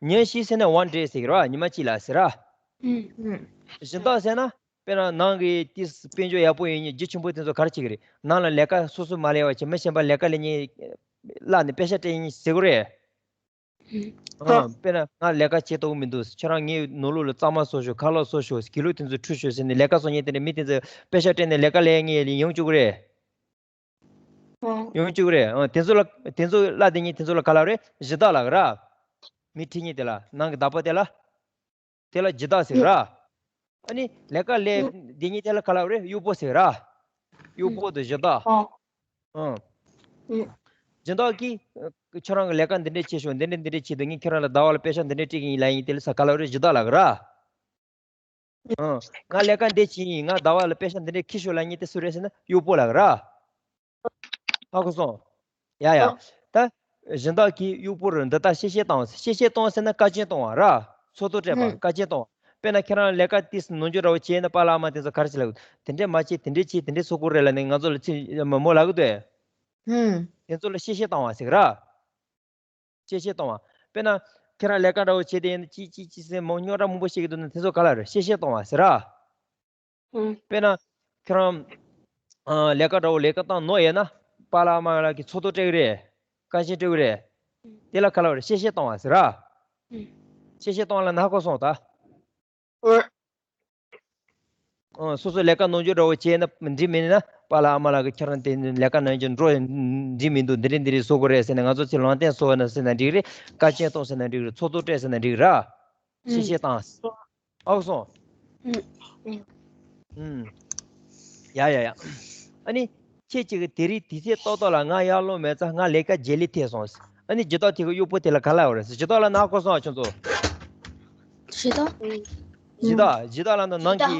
ཉིན་ཞིག་ཟེར་ན་one day ཟེར་གི་ར། ཉི་མ་གཅིག་ལ་ཟེར་ར། ཨུམ། གཞན་དག་ཟེར་ན་དཔེར་ན་ནང་གི་དེ་དཔལ་འབྱོར་ཡག་པོ་ཡོད་མཁན་རྒྱུ་ཆེན་པོ་དེ་ཚོ་ག་རེ་བྱེད་ཀྱི་རེད། ནང་ལ་ལས་ཀ་སོ་སོ་མ་ལས་པ་བྱེད། མི་གཞན་པ་ལས་ཀ་ལས་མཁན་བསླབས་ནས་པེ་ཤ་སྤྲད་མཁན་ཟེར་གི་རེད། ཨ། ཨ། དཔེར་ན་ང་ལས་ཀ་བྱེད་ཐུབ་ཀྱི་མི་འདུག་ཁྱེད་རང་ངའི་ནང་ལོགས་ལ་གཙང་མ་བཟོ་ཤོག་ཁ་ལག་བཟོ་ཤོག་དགེ་ལུགས་དེ་ཚོ་ཁྲུས་ཤོག་ཟེར་ནས་ལས་ཀ་བཟོ་མཁན་དེ་འདྲ་མི་དེ་ཚོ་པེ་ཤ་སྤྲད་ནས་ལས་ཀ་ལས་མཁན་ཡོང་བཅུག་གི་རེད། ཨ། ཡོང་བཅུག་གི་རེད། ཨ། དེ་ཚོ་ལ་དེ་ཚོ་བསླབས་བསྡད་མཁན་དེ་ཚོ་ལ་ག་ལབ་རེད། གཞི་བདག་ལབ་གི་ར། མི་ཁྲིད་མཁན་དེ་ལ། ནང་གི་བདག་པོ་དེ་ལ། དེ་ལ་གཞི་བདག་ཟེར་གི་ར། ཨ་ནི་ལས་ཀ་ལས་བསྡད་མཁན་དེ་ལ་ག་ལབ་རེད། གཡོག་པོ་ཟེར་གི་ར། གཡོག་པོ་དང་གཞི་བདག། ཨ། ཨང་། གཞན་དག་གིས་ཁྱོད་རང་གི་ལས་ཀ་འདི་འདྲས་བྱེད་ཤོག་འདི་འདྲས་འདི་འདྲས་བྱེད་དུས་ངས་ཁྱོད་རང་ལ་ཟླ་བ་ལ་པེ་ཤ་འདི་འདྲས་སྤྲད་ཀྱི་ཡིན་ལབ་མཁན་དེ་ལ་ས་ག་ལབ་རེད། གཞི་བདག་ལབ་གི་ར། ཨང་། ང་ལས་ཀ་འདི་བྱེད་ཀྱི་ཡིན། ང་ཟླ་བ་ལ་པེ་ཤ་འདི་འདྲས་འཁྱེར་ཤོག་ལབ་མཁན་དེ་སུ་རེད་ཟེར་ན་གཡོག་པོ་ལབ་གི་ར། ཧ་གོ་སོང་། ཡ་ཡ། ཨ། ད་གཞན་དག་གིས་གཡོག་པོར་འདི་ལྟར་གཤེ་གཤེ་བཏང་། གཤེ་གཤེ་བཏང་ཟེར་ན་བཀའ་བཀྱོན་གཏོང་བ་ར། ཚོགས་གཏོར་སྤྲད་པ། ཨང་། བཀའ་བཀྱོན་གཏོང་བ། དཔེར་ན་ཁྱེད་རང་ལས་ཀ་ཏིས་ནོར་འཁྲུལ་འདྲ་བོ་བྱས་ན་པཱ་ལགས་ཨ་མ་དེ་ཚོ་ག་རེ་བྱེད་ལབ། དེ་འདྲས་མ་བྱེད། དེ་འདྲས་བྱེད། དེ་འདྲས་བཟོ་དགོས་རེད་ལབ་ནས་ང་ཚོ་ལ་ཚིག་མ་མོ་ལབ་གི་འདུག་ཨང་། དེ་ཚོ་ལ་གཤེ་གཤེ་བཏང་བ་ཟེར་གི་ར། གཤེ་གཤེ་བཏང་བ། དཔེར་ན་ཁྱེད་རང་ལས་ཀ་འདྲ་བོ་བྱེད་དེ་ཡིན་ན་ཅི་ཅི་ཅི་ཟེར་མོ་རྙོག་དྲ་མང་པོ་བཤད་ཀྱི་འདུག་ན་དེ་ཚོ་ག་ལབ་རེད། གཤེ་གཤེ་བཏང་བ་ཟེར་ར། ཨང་། དཔེར་ན་ཁྱེད་རང་ཨ་ལས་ཀ་འདྲ་བོ་ལས་ཀ་བཏང་ནོར་ཡོད་ན་པཱ་ལགས་ཨ་མ་ལགས་ཀྱིས་ཚོགས་གཏོར་སྤྲད་ཀྱི་རེད། བཀའ་བཀྱོན་སྤྲད་ཀྱི་རེད། དེ་ལ་ག་ལབ་རེད། གཤེ་གཤེ་བཏང་བ་ཟེར་ར། ཨང་། གཤེ་གཤེ་བཏང་བ་ལབ་ན་ཧ་གོ་སོང་ད། ཨོ། ཨང་། སོ་སོ་ལས་ཀ་ནོར་འཁྲུལ་འདྲ་བོ་བྱས་ན་འགྲིག་མིན་ན་པཱ་ལགས་ཨ་མ་ལགས་ཀྱིས་ཁྱེད་རང་དེ་ལས་ཀ་ནོར་འཁྲུལ་འགྲོ་འགྲིག་མི་འདུག་འདི་འདྲས་འདི་འདྲས་བཟོ་དགོས་རེད་ཟེར་ནས་ང་ཚོ་ཚོས་ལུང་བསྟན་བཟོ་ན་ཟེར་ན་འགྲིག་རེད། བཀའ་བཀྱོན་གཏོང་ཟེར་ན་འགྲིག་རེད། ཚོགས་གཏོར་སྤྲད་ཟེར་ན་འགྲིག་ར། གཤེ་གཤེ་བཏང་། ཨོ་སོང་། ཨུམ། ཡ་ཡ་ཡ། ཨ་ནི་ཁྱེད་ཅིག་གིས་དེ་རིང་དུས་ཚོད་ཏོག་ཏོག་ལ་ང་ཡར་ལོག་མེད་ཙང་ང་ལས་ཀ་བརྗེད་ལས་ཐེབས་སོང་། ཨ་ནི་གཞི་བདག་དེ་གི་གཡོག་པོ་དེ་ལ་ག་ལབ་རེད། གཞི་བདག་ལབ་ན་ཧ་གོ་སོང་ཨ་ཁྱོད་ཚོ། གཞི་བདག་སྦྱིན་བདག་སྦྱིན་བདག་ལབ་ན་ནང་གི་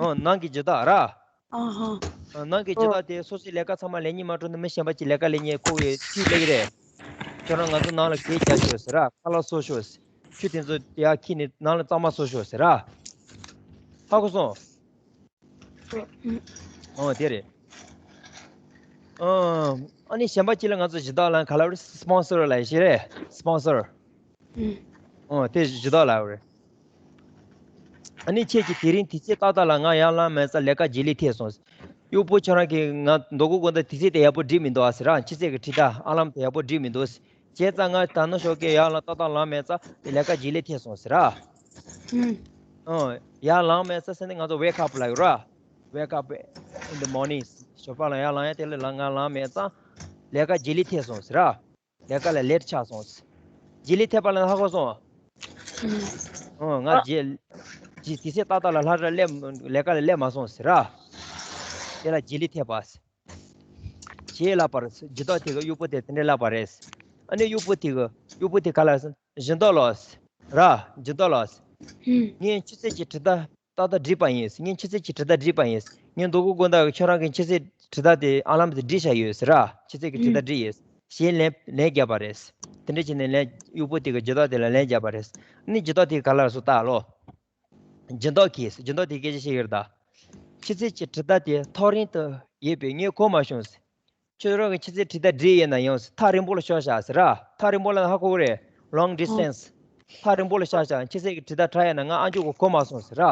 ཨང་ནང་གི་སྦྱིན་བདག་ར། ཨ་ཧ། ནང་གི་སྦྱིན་བདག་དེ་སོ་སོའི་ལས་ཀ་ཚང་མ་ལེན་གཉིས་མ་འགྲོ་ན་མི་གཞན་པ་ཅིག་ལས་ཀ་ལེན་གཉིས་ཁོ་གི་ཁྲིད་ལེགས་རེད། ཁྱོད་རང་ང་ཚོ་ནང་ལ་གད་རྒྱག་ཤོག་ཟེར་ར། ཁ་ལག་བཟོ་ཤོག་ཟེར། ཆུ་དེ་ཚོ་ཡར་འཁྱེར་ནས་ནང་ལ་གཙང་མ་བཟོ་ཤོག་ཟེར་ར། ཧ་གོ་སོང་། ཨོ་དེ་རེད། ཨ་ནི་གཞན་པ་གཅིག་ལ་ང་ཚོ་སྦྱིན་བདག་ལ་ག་ལབ་རེད། སི་པོན་སར་ལབ་ཡ་ཞིག་རེད། སི་པོན་སར། ཨོ་དེ་སྦྱིན་བདག་ལབ་རེད། ཨ་ནི་ཁྱེད་ཀྱིས་དེ་རིང་དུས་ཚོད་ཏག་ཏག་ལ་ང་ཡར་ལངས་མེད་ཙང་ལས་ཀ་རྗེས་ལུས་ཐེབས་སོང་། གཡོག་པོ་ཁྱོད་རང་གིས་ང་མདོ་སྒོ་དགོན་བདག་དུས་ཚོད་དེ་ཡག་པོ་སྒྲིག་མི་འདུག་ཨ་ཟེར་ར། ཕྱི་ཚེས་ཀྱི་ཁྲིད་ཐག་ཨ་ལམ་དེ་ཡག་པོ་སྒྲིག་མི་འདུག་བྱས་ཙང་ང་ད་ནུབ་ཞོགས་ཀས་ཡར་ལངས་ཏག་ཏག་ལངས་མེད་ཙང་དེ་ལས་ཀ་རྗེས་ལུས་ཐེབས་སོང་ཟེར་ར། ཨོ་ཡར་ལངས་མེད་ཙང་ཟེར་ནས་ང་ཚོ་wake up ལབ་ཡོད་ར། Wake up in the morning. ཞོགས་པ་ལ་ཡར་ལངས་ཡ་དེ་ལ་ལ་ང་ལངས་མེད་ཙང་ལས་ཀ་རྗེས་ལུས་ཐེབས་སོང་ཟེར་ར། ལས་ཀ་ལ་ལེ་ཊི་ཆགས་སོང་ཟེར། རྗེས་ལུས་ཐེབས་པ་ལ་ཧ་གོ་སོང་། ཨོ་ང་རྗེས་རྗེས་དུས་ཚོད་ཏག་ཏག་ལ་ལྷ་ར་སླེབས་ལས་ཀ་ལ་སླེབས་མ་སོང་ཟེར་ར། དེ་ལ་རྗེས་ལུས་ཐེབས་པ་ཟེར། ཞེས་ལབ་པར་སྦྱིན་བདག་དེ་གི་གཡོག་པོ་དེ་དེ་འདྲས་ལབ་པ་རེད། ཨ་ནི་གཡོག་པོ་དེ་གི་གཡོག་པོ་དེ་ག་ལ་ཟེར། སྦྱིན་བདག་ལགས་ཟེར་ར། སྦྱིན་བདག་ལགས་ཟེར། ངས་ཕྱི་ཚེས་ཀྱི་དྲིལ་བརྡ་ཏག་ཏག་བསྒྲིགས་པ་ཡིན། ངས་ཕྱི་ཚེས་ཀྱི་དྲིལ་བརྡ་བསྒྲིགས་པ་ཡིན། ངས་མདོ་སྒོ་དགོན་བདག་གིས་ཁྱོད་རང་གི་ཕྱི་ཚེས་དྲིལ་བརྡ་དེ་ཨ་ལམ་དེ་བསྒྲིགས་བཞག་ཡོད་ཟེར་ར། ཕྱི་ཚེས་ཀྱི་དྲིལ་བརྡ་བསྒྲིགས་ཡོད་ཞེས་ལན་ལན་བརྒྱབ་པ་རེད། དེ་འདྲ་བྱས་ནས་ལན་གཡོག་པོ་དེ་གིས་སྦྱིན་བདག་དེ་ལ་ལན་བརྒྱབ་པ་རེད། ཨ་ནི་སྦྱིན་བདག་དེ་ག་ལ་སོ་ལྟ་ལོ། སྦྱིན་བདག་གིས་སྦྱིན་བདག་དེ་སྐད་ཆ་བཤད་ཡོད་ད། ཕྱི་ཚེས་ཀྱི་དྲིལ་བརྡ་དེ་ཐག་རིང་དུ་ཡོད་པས་ངས་གོ་མ་བྱུང་ཟེར། ཁྱོད་རང་གི་ཕྱི་ཚེས་དྲིལ་བརྡ་བསྒྲིགས་ཡོད་ན་ཡང་ཟེར། ཐག་རིང་པོ་ལ་ཤོག་ཤག་ཟེར་ར། ཐག་རིང་པོ་ལ་ཧ་གོ་གི་རེད། long distance། ཐག་རིང་པོ་ལ་ཤོག་ཤག་ཕྱི་ཚེས་ཀྱི་དྲིལ་བརྡ་དྲག་ཡོད་ན་ང་ཨ་མཆོག་གིས་གོ་མ་སོང་ཟེར་ར།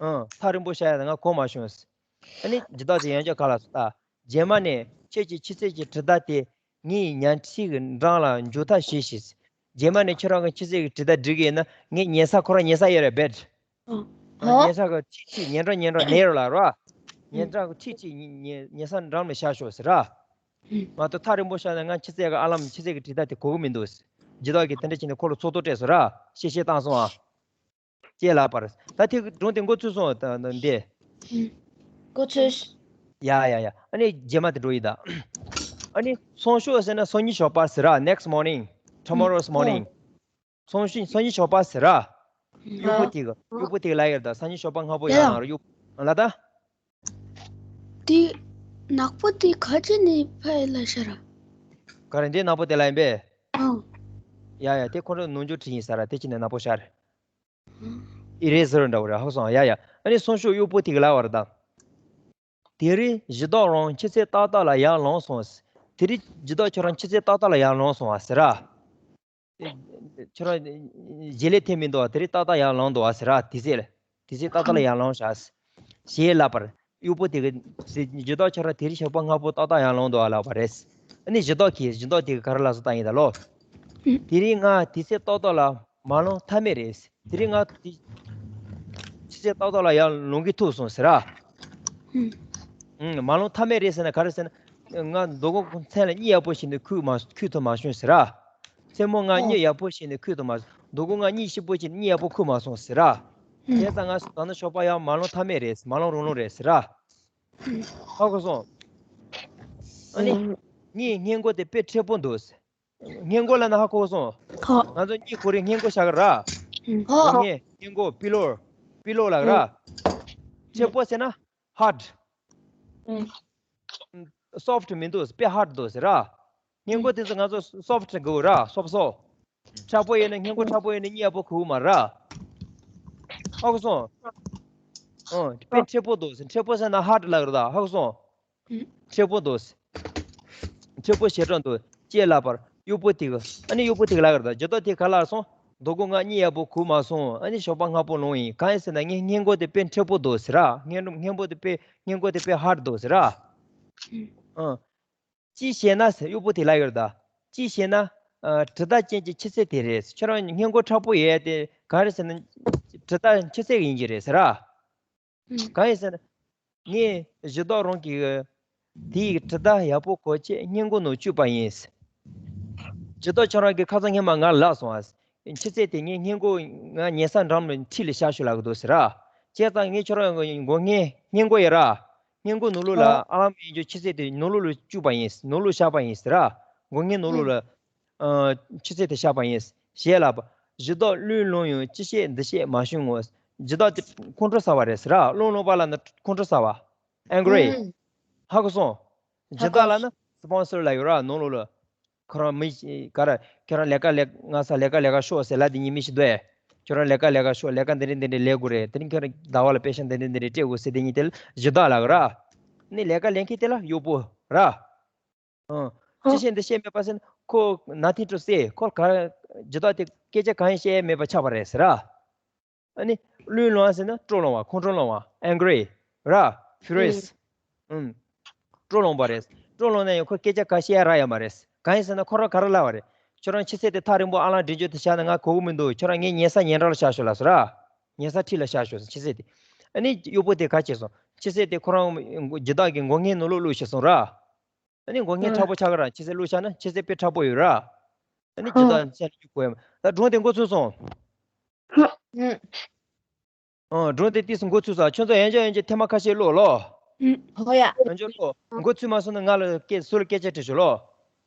ཨང་། ཐག་རིང་པོ་ཤོག་ཡོད་ན་ང་གོ་མ་བྱུང་ཟེར། ཨ་ནི་སྦྱིན་བདག་དེ་ཡང་བསྐྱར་ག་ལ་སོ་ལྟ། རྗེས་མ་ནས་ཁྱེད་ཀྱི་ཕྱི་ཚེས་ཀྱི་དྲིལ་བརྡ་དེ་ངའི་ཉལ་ཁྲིའི་གི་འགྲམ་ལ་འཇུག་ཐབས་བྱོས་ཤིག་རྗེས་མ་ནས་ཁྱོད་རང་གི་ཕྱི་ཚེས་ཀྱི་དྲིལ་བརྡ་བསྒྲིགས་ཡོད་ན་ངའི་ཉལ་ས་ཁོ་རང་ཉལ་ས་ཡོད་རེད་བེད། ཨ། ཉལ་ས་གི་ཁྲིད་ཁྲིད་ཉལ་འགྲམ་ཉལ་འགྲམ་ནས་རོ་ལ་རོ། ཉལ་འགྲམ་གི་ཁྲིད་ཁྲིད་ཉལ་ཉལ་ས་འགྲམ་ལ་བཞག་ཤོག་ཟེར་ར། ང་ཚོ་ཐག་རིང་པོ་བཞག་ན་ང་ཕྱི་ཚེས་ཀྱི་ཨ་ལམ་ཕྱི་ཚེས་ཀྱི་དྲིལ་བརྡ་དེ་གོ་གི་མི་འདུག་སྦྱིན་བདག་གིས་དེ་འདྲ་བྱས་ནས་ཁོ་ལ་ཚོགས་གཏོར་སྤྲད་སོང་ར། གཤེ་གཤེ་བཏང་སོང་ཨ། ཅེས་ལབ་པར། ད་དེ་སྒྲུང་དེ་འགོ་ཚུགས་སོང་ད་འདི། འགོ་ཚུགས། ཡ་ཡ་ཡ། ཨ་ནི་རྗེས་མ་དེ་འགྲོ་ཡི་ད། ཨ་ནི་སང་ཞོགས་ཟེར་ན་སང་ཉིན་ཞོགས་པ་ཟེར་ར། next morning, tomorrow's morning. སང་ཞིན་སང་ཉིན་ཞོགས་པ་ཟེར་ར། གཡོག་པོ་དེ་གི་གཡོག་པོ་དེ་གི་ལབ་ཡོད་ད། སང་ཉིན་ཞོགས་པ་སྔ་པོ་ཡ་ཡར་ལངས་རོགས། གཡོག་ལ་ད། དེ་ནག་པོ་དེ་ག་ཅི་ནས་ཕ་ཡི་ལ་ཤར། ག་རེ་འདི་ནག་པོ་དེ་ལ་ཡིན་པས། ཨང་། ཡ་ཡ་དེ་ཁོ་རང་ནོར་འཇུག་བྲིས་ཡིན་ས་ར། དེ་ཅི་ནས་ནག་པོ་ཤར། ཨི་རེ་ཟེར་འདྲ་བོ་རེད་ཧ་སོང་། ཡ་ཡ། ཨ་ནི་སང་ཞོགས་གཡོག་པོ་དེ་གི་ལབ་པ་རེད་ད། དེ་རིང་སྦྱིན་བདག་རང་ཕྱི་ཚེས་ཏག་ཏག་ལ་ཡར་ལངས་སོང་། དེ་རིང་སྦྱིན་བདག་ཁྱོད་རང་ཕྱི་ཚེས་ཏག་ཏག་ལ་ཡར་ལངས་སོང་བ་ཟེར་ར། ཁྱོད་རང་རྗེས་ལུས་ཐེབས་མི་འདུག་བ། དེ་རིང་ཏག་ཏག་ཡར་ལངས་འདུག་བ་ཟེར་ར། དེ་ཚེ་དེ་ཚེ་ཏག་ཏག་ལ་ཡར་ལངས་ཤག་ཞེས་ལབ་པར། གཡོག་པོ་དེ་གིས་སྦྱིན་བདག་ཁྱོད་རང་དེ་རིང་ཞོགས་པ་སྔ་པོ་ཏག་ཏག་ཡར་ལངས་འདུག་བ་ལབ་པ་རེད། ཨ་ནི་སྦྱིན་བདག་གིས་སྦྱིན་བདག་དེ་གིས་ག་རེ་ལབ་སོང་ལྟ་ཡིན་ད་ལོ། དེ་རིང་ང་དེ་ཚེ་ཏག་ཏག་ལ་མ་ལངས་ཐབས་མེད་རེད། དེ་རིང་ང་དེ་ཕྱི་ཚེས་ཏག་ཏག་ལ་ཡར་ལངས་ཀྱི་ཐུག་སོང་ཟེར་ར། ཨུམ། མ་ལངས་ཐབས་མེད་རེད་ཟེར་ན་ག་རེ་ཟེར་ན། ང་མདོ་སྒོ་མཚན་ལ་གཉིད་ཡག་པོ་ཞིག་ནས་ཁུག་མ་ཁུག་ཐུབ་མ་བྱུང་ཟེར་ར། མཚན་མོ་ང་གཉིད་ཡག་པོ་ཞིག་ནས་ཁུག་ཐུབ་མ། མདོ་སྒོ་ང་གཉིད་སྐྱིད་པོ་ཞིག་ནས་གཉིད་ཡག་པོ་ཁུག་མ་སོང་ཟེར་ར། བྱས་ཙང་ང་ད་ནི་ཞོགས་པ་ཡར་མ་ལངས་ཐབས་མེད་རེད། མ་ལངས་རུང་ལངས་རེད་ཟེར་ར། ཧ་གོ་སོང་། ཨ་ནི། ངའི་སྔས་མགོ་དེ་དཔེ་མཁྲེགས་པོ་འདུག་སྔས་མགོ་ལབ་ན་ཧ་གོ་སོང་། ཧོ། ང་ཚོ་གཉིད་ཁུག་རིང་སྔས་མགོ་བཞག་གི་ར། ཧོ། སྔས་སྔས་མགོ་པི་ལོ། པི་ལོ་ལབ་ར། མཁྲེགས་པོ་ཟེར་ན་ཧར་ཌི། སོཕ་ཊི་མི་འདུག་དཔེ་ཧར་ཌི་འདུག་ཟེར་ར། སྔས་མགོ་དེ་ཚོ་ང་ཚོ་སོཕ་ཊི་དགོས་ར། སོབ་སོ། མཁྲེགས་པོ་ཡོད་ན་སྔས་མགོ་མཁྲེགས་པོ་ཡོད་ན་གཉིད་ཡག་པོ་ཁུག་མ་ར། ཧ་གོ་སོང་། ཨོ། དཔེ་མཁྲེགས་པོ་འདུག་ཟེར། མཁྲེགས་པོ་ཟེར་ན་ཧར་ཌི་ལབ་ར་ད། ཧ་གོ་སོང་། མཁྲེགས་པོ་འདུག་མཁྲེགས་པོ་ཞེ་དྲག་འདུག་ཅེས་ལབ་པར་གཡོག་པོ་དེ་གིས། ཨ་ནི་གཡོག་པོ་དེ་གིས་ལབ་ཀྱི་རེད་ད། སྦྱིན་བདག་དེ་ག་ལ་སོང་། མདོ་སྒོ་ང་གཉིད་ཡག་པོ་ཁུག་མ་སོང་། ཨ་ནི་ཞོགས་པ་སྔ་པོ་ལངས་ཡིན། གང་ཡིན་ཟེར་ན་ངའི་སྔས་མགོ་དེ་དཔེ་མཁྲེགས་པོ་འདུག་ཟེར་ར། སྔས་སྔས་མགོ་དེ་དཔེ་སྔས་མགོ་དེ་དཔེ་ཧར་ཌི་འདུག་ཟེར་ར། ཨ། ཅི་ཞེ་ན་ཟེར་གཡོག་པོ་དེས་ལབ་ཡོད་རེད་ད། ཅི་ཞེ་ན། ཨ། དྲི་རྟགས་ཅན་གྱི་ཆུ་ཚད་དེ་རེད། ཁྱོད་རང་སྔས་མགོ་མཁྲེགས་པོ་ཡོད་དེ་ག་རེ་ཟེར་ན། དྲི་རྟགས་ཆུ་ཚད་ཡིན་གྱི་རེད་ཟེར་ར། གང་ཡིན་ཟེར་ན། ངས་སྦྱིན་བདག་རང་གི་དེའི་དྲི་རྟགས་ཡག་པོ་གོ་ཆེད་སྔས་མགོ་ནང་བཅུག་པ་ཡིན། སྦྱིན་བདག་ཁྱོད་རང་གིས་ཁ་སང་སྔོན་མ་ང་ལབ་སོང་ཨ། ཆུ་ཚད་དེ་ངས་སྔས་མགོ་ང་ཉལ་ས་འགྲམ་ལ་འཁྲིས་ལ་བཞག་ཤོག་ལབ་གི་འདུག་ཟེར་ར། བྱས་ཙང་ངས་ཁྱོད་རང་གི་མགོ་སྔས་སྔས་མགོ་ཡོད་ར། སྔས་མགོ་ནང་ལོགས་ལ་ཨ་ལམ་ཡིན་རྒྱུ་ཆུ་ཚད་དེ་ནང་ལོགས་ལ་བཅུག་པ་ཡིན། ནང་ལོགས་བཞག་པ་ཡིན་ཟེར་ར། མགོ་སྔས་ནང་ལོགས་ལ། ཨ། ཆུ་ཚད་དེ་བཞག་པ་ཡིན་ཞེས་ལབ་པ། གཞི་བདག་བློས་བསླངས་ཡང་ཅི་བཤད་འདི་བཤད་མ་བྱུང་ངོ་། གཞི་བདག་དེ་ཁོང་ཁྲོ་ཟ་བ་རེད་ཟེར་ར། བློས་བསླངས་པ་ལབ་ན་ཁོང་ཁྲོ་ཟ་བ། Angry། ཧ་གོ་སོང་། གཞི་བདག་ལབ་ན་sponsor་ལབ་ཡོད་ར་ནང་ལོགས་ལ། ཁོ་རང་མི་ག་ར་ཁྱོད་རང་ལས་ཀ་ལས་ང་ས་ལས་ཀ་ལས་ཀ་ཤོག་ཟེར་ལབ་དེ་ཉིན་མི་ཞིག་འདུག་ཨེ། ཁྱོད་རང་ལས་ཀ་ལས་ཀ་ཤོག་ལས་ཀ་འདི་འདྲ་འདི་འདྲ་ལས་དགོས་རེད། དེ་རིང་ཁྱོད་རང་ཟླ་བ་ལ་པེ་ཤ་འདི་འདྲ་འདི་འདྲ་སྤྲད་དགོས་ཟེར་དེ་ཉིན་དེ་ལ་གཞི་བདག་ལབ་ར། ནི་ལས་ཀ་ལས་མཁན་དེ་ལ་གཡོག་པོ་ར། ཨང་། ཅི་བཤད་འདི་བཤད་མེད་པ་ཟེར་ན་ཁོ་nothing to say། ཁོ་ག་ར་ཇི་ལྟར་དེ་སྐད་ཆ་གང་ཡང་བཤད་མེད་པ་ཆགས་པ་རེད་ཟེར་ར། ཨ་ནི་བློས་བསླངས་ཟེར་ན་སྤྲོ་ལངས་པ། ཁོང་ཁྲོ་ལངས་པ། Angry་ར། Furious། ཨང་། སྤྲོ་ལངས་པ་རེད། སྤྲོ་ལངས་ན་ཡང་ཁོ་སྐད་ཆ་ག་བཤད་རག་ཡ་མ་རེད། གང་ཡིན་ཟེར་ན་ཁོ་རང་ག་རེ་ལབ་པ་རེད། ཁྱོད་རང་ཕྱི་གསལ་དེ་ཐག་རིང་པོ་ཨ་ལང་འདྲེན་རྒྱུ་དེ་བཞག་ན་ང་གོ་གི་མི་འདུག་ཁྱོད་རང་ངའི་ཉལ་ས་ཉལ་འདྲ་ལ་བཞག་ཤོག་ལབ་ཟེར་ར། ཉལ་ས་འཁྲིས་ལ་བཞག་ཤོག་ཟེར་ཕྱི་གསལ་དེ། ཨ་ནི་གཡོག་པོ་དེ་ག་བྱས་སོང་། ཕྱི་གསལ་དེ་ཁོ་རང་ཇི་ལྟར་གི་མགོ་སྔས་ནང་ལོགས་བླུགས་བྱས་སོང་ར། ཨ་ནི་མགོ་སྔས་ཁྲ་པོ་ཆགས་ཀྱི་ར། ཕྱི་གསལ་བླུགས་བཞག་ན་ཕྱི་གསལ་དཔེ་ཁྲ་པོ་ཡོད་ར། ཨ་ནི་ཇི་ལྟར་བཤད་ན་ཡོད་གོ་ཡ་མ། ད་སྒྲུང་དེ་མགོ་ཚོས་སོང་། ཨང་། སྒྲུང་དེ་ཏིས་མགོ་ཚོས་སོང་། ཁྱོད་ཚོ་ཡན་ཆད་ཡན་ཆད་ཐེངས་མ་ཁ་ཤས་ཀློག་ལོ། ཧོ་ཡ། ཡན་ཆད་ཀློག་མགོ་ཚོས་མ་སོང་ན་ང་ལ་སྐད་སུ་ལ་སྐད་ཆ་དྲིས་ཤོག་ལོ།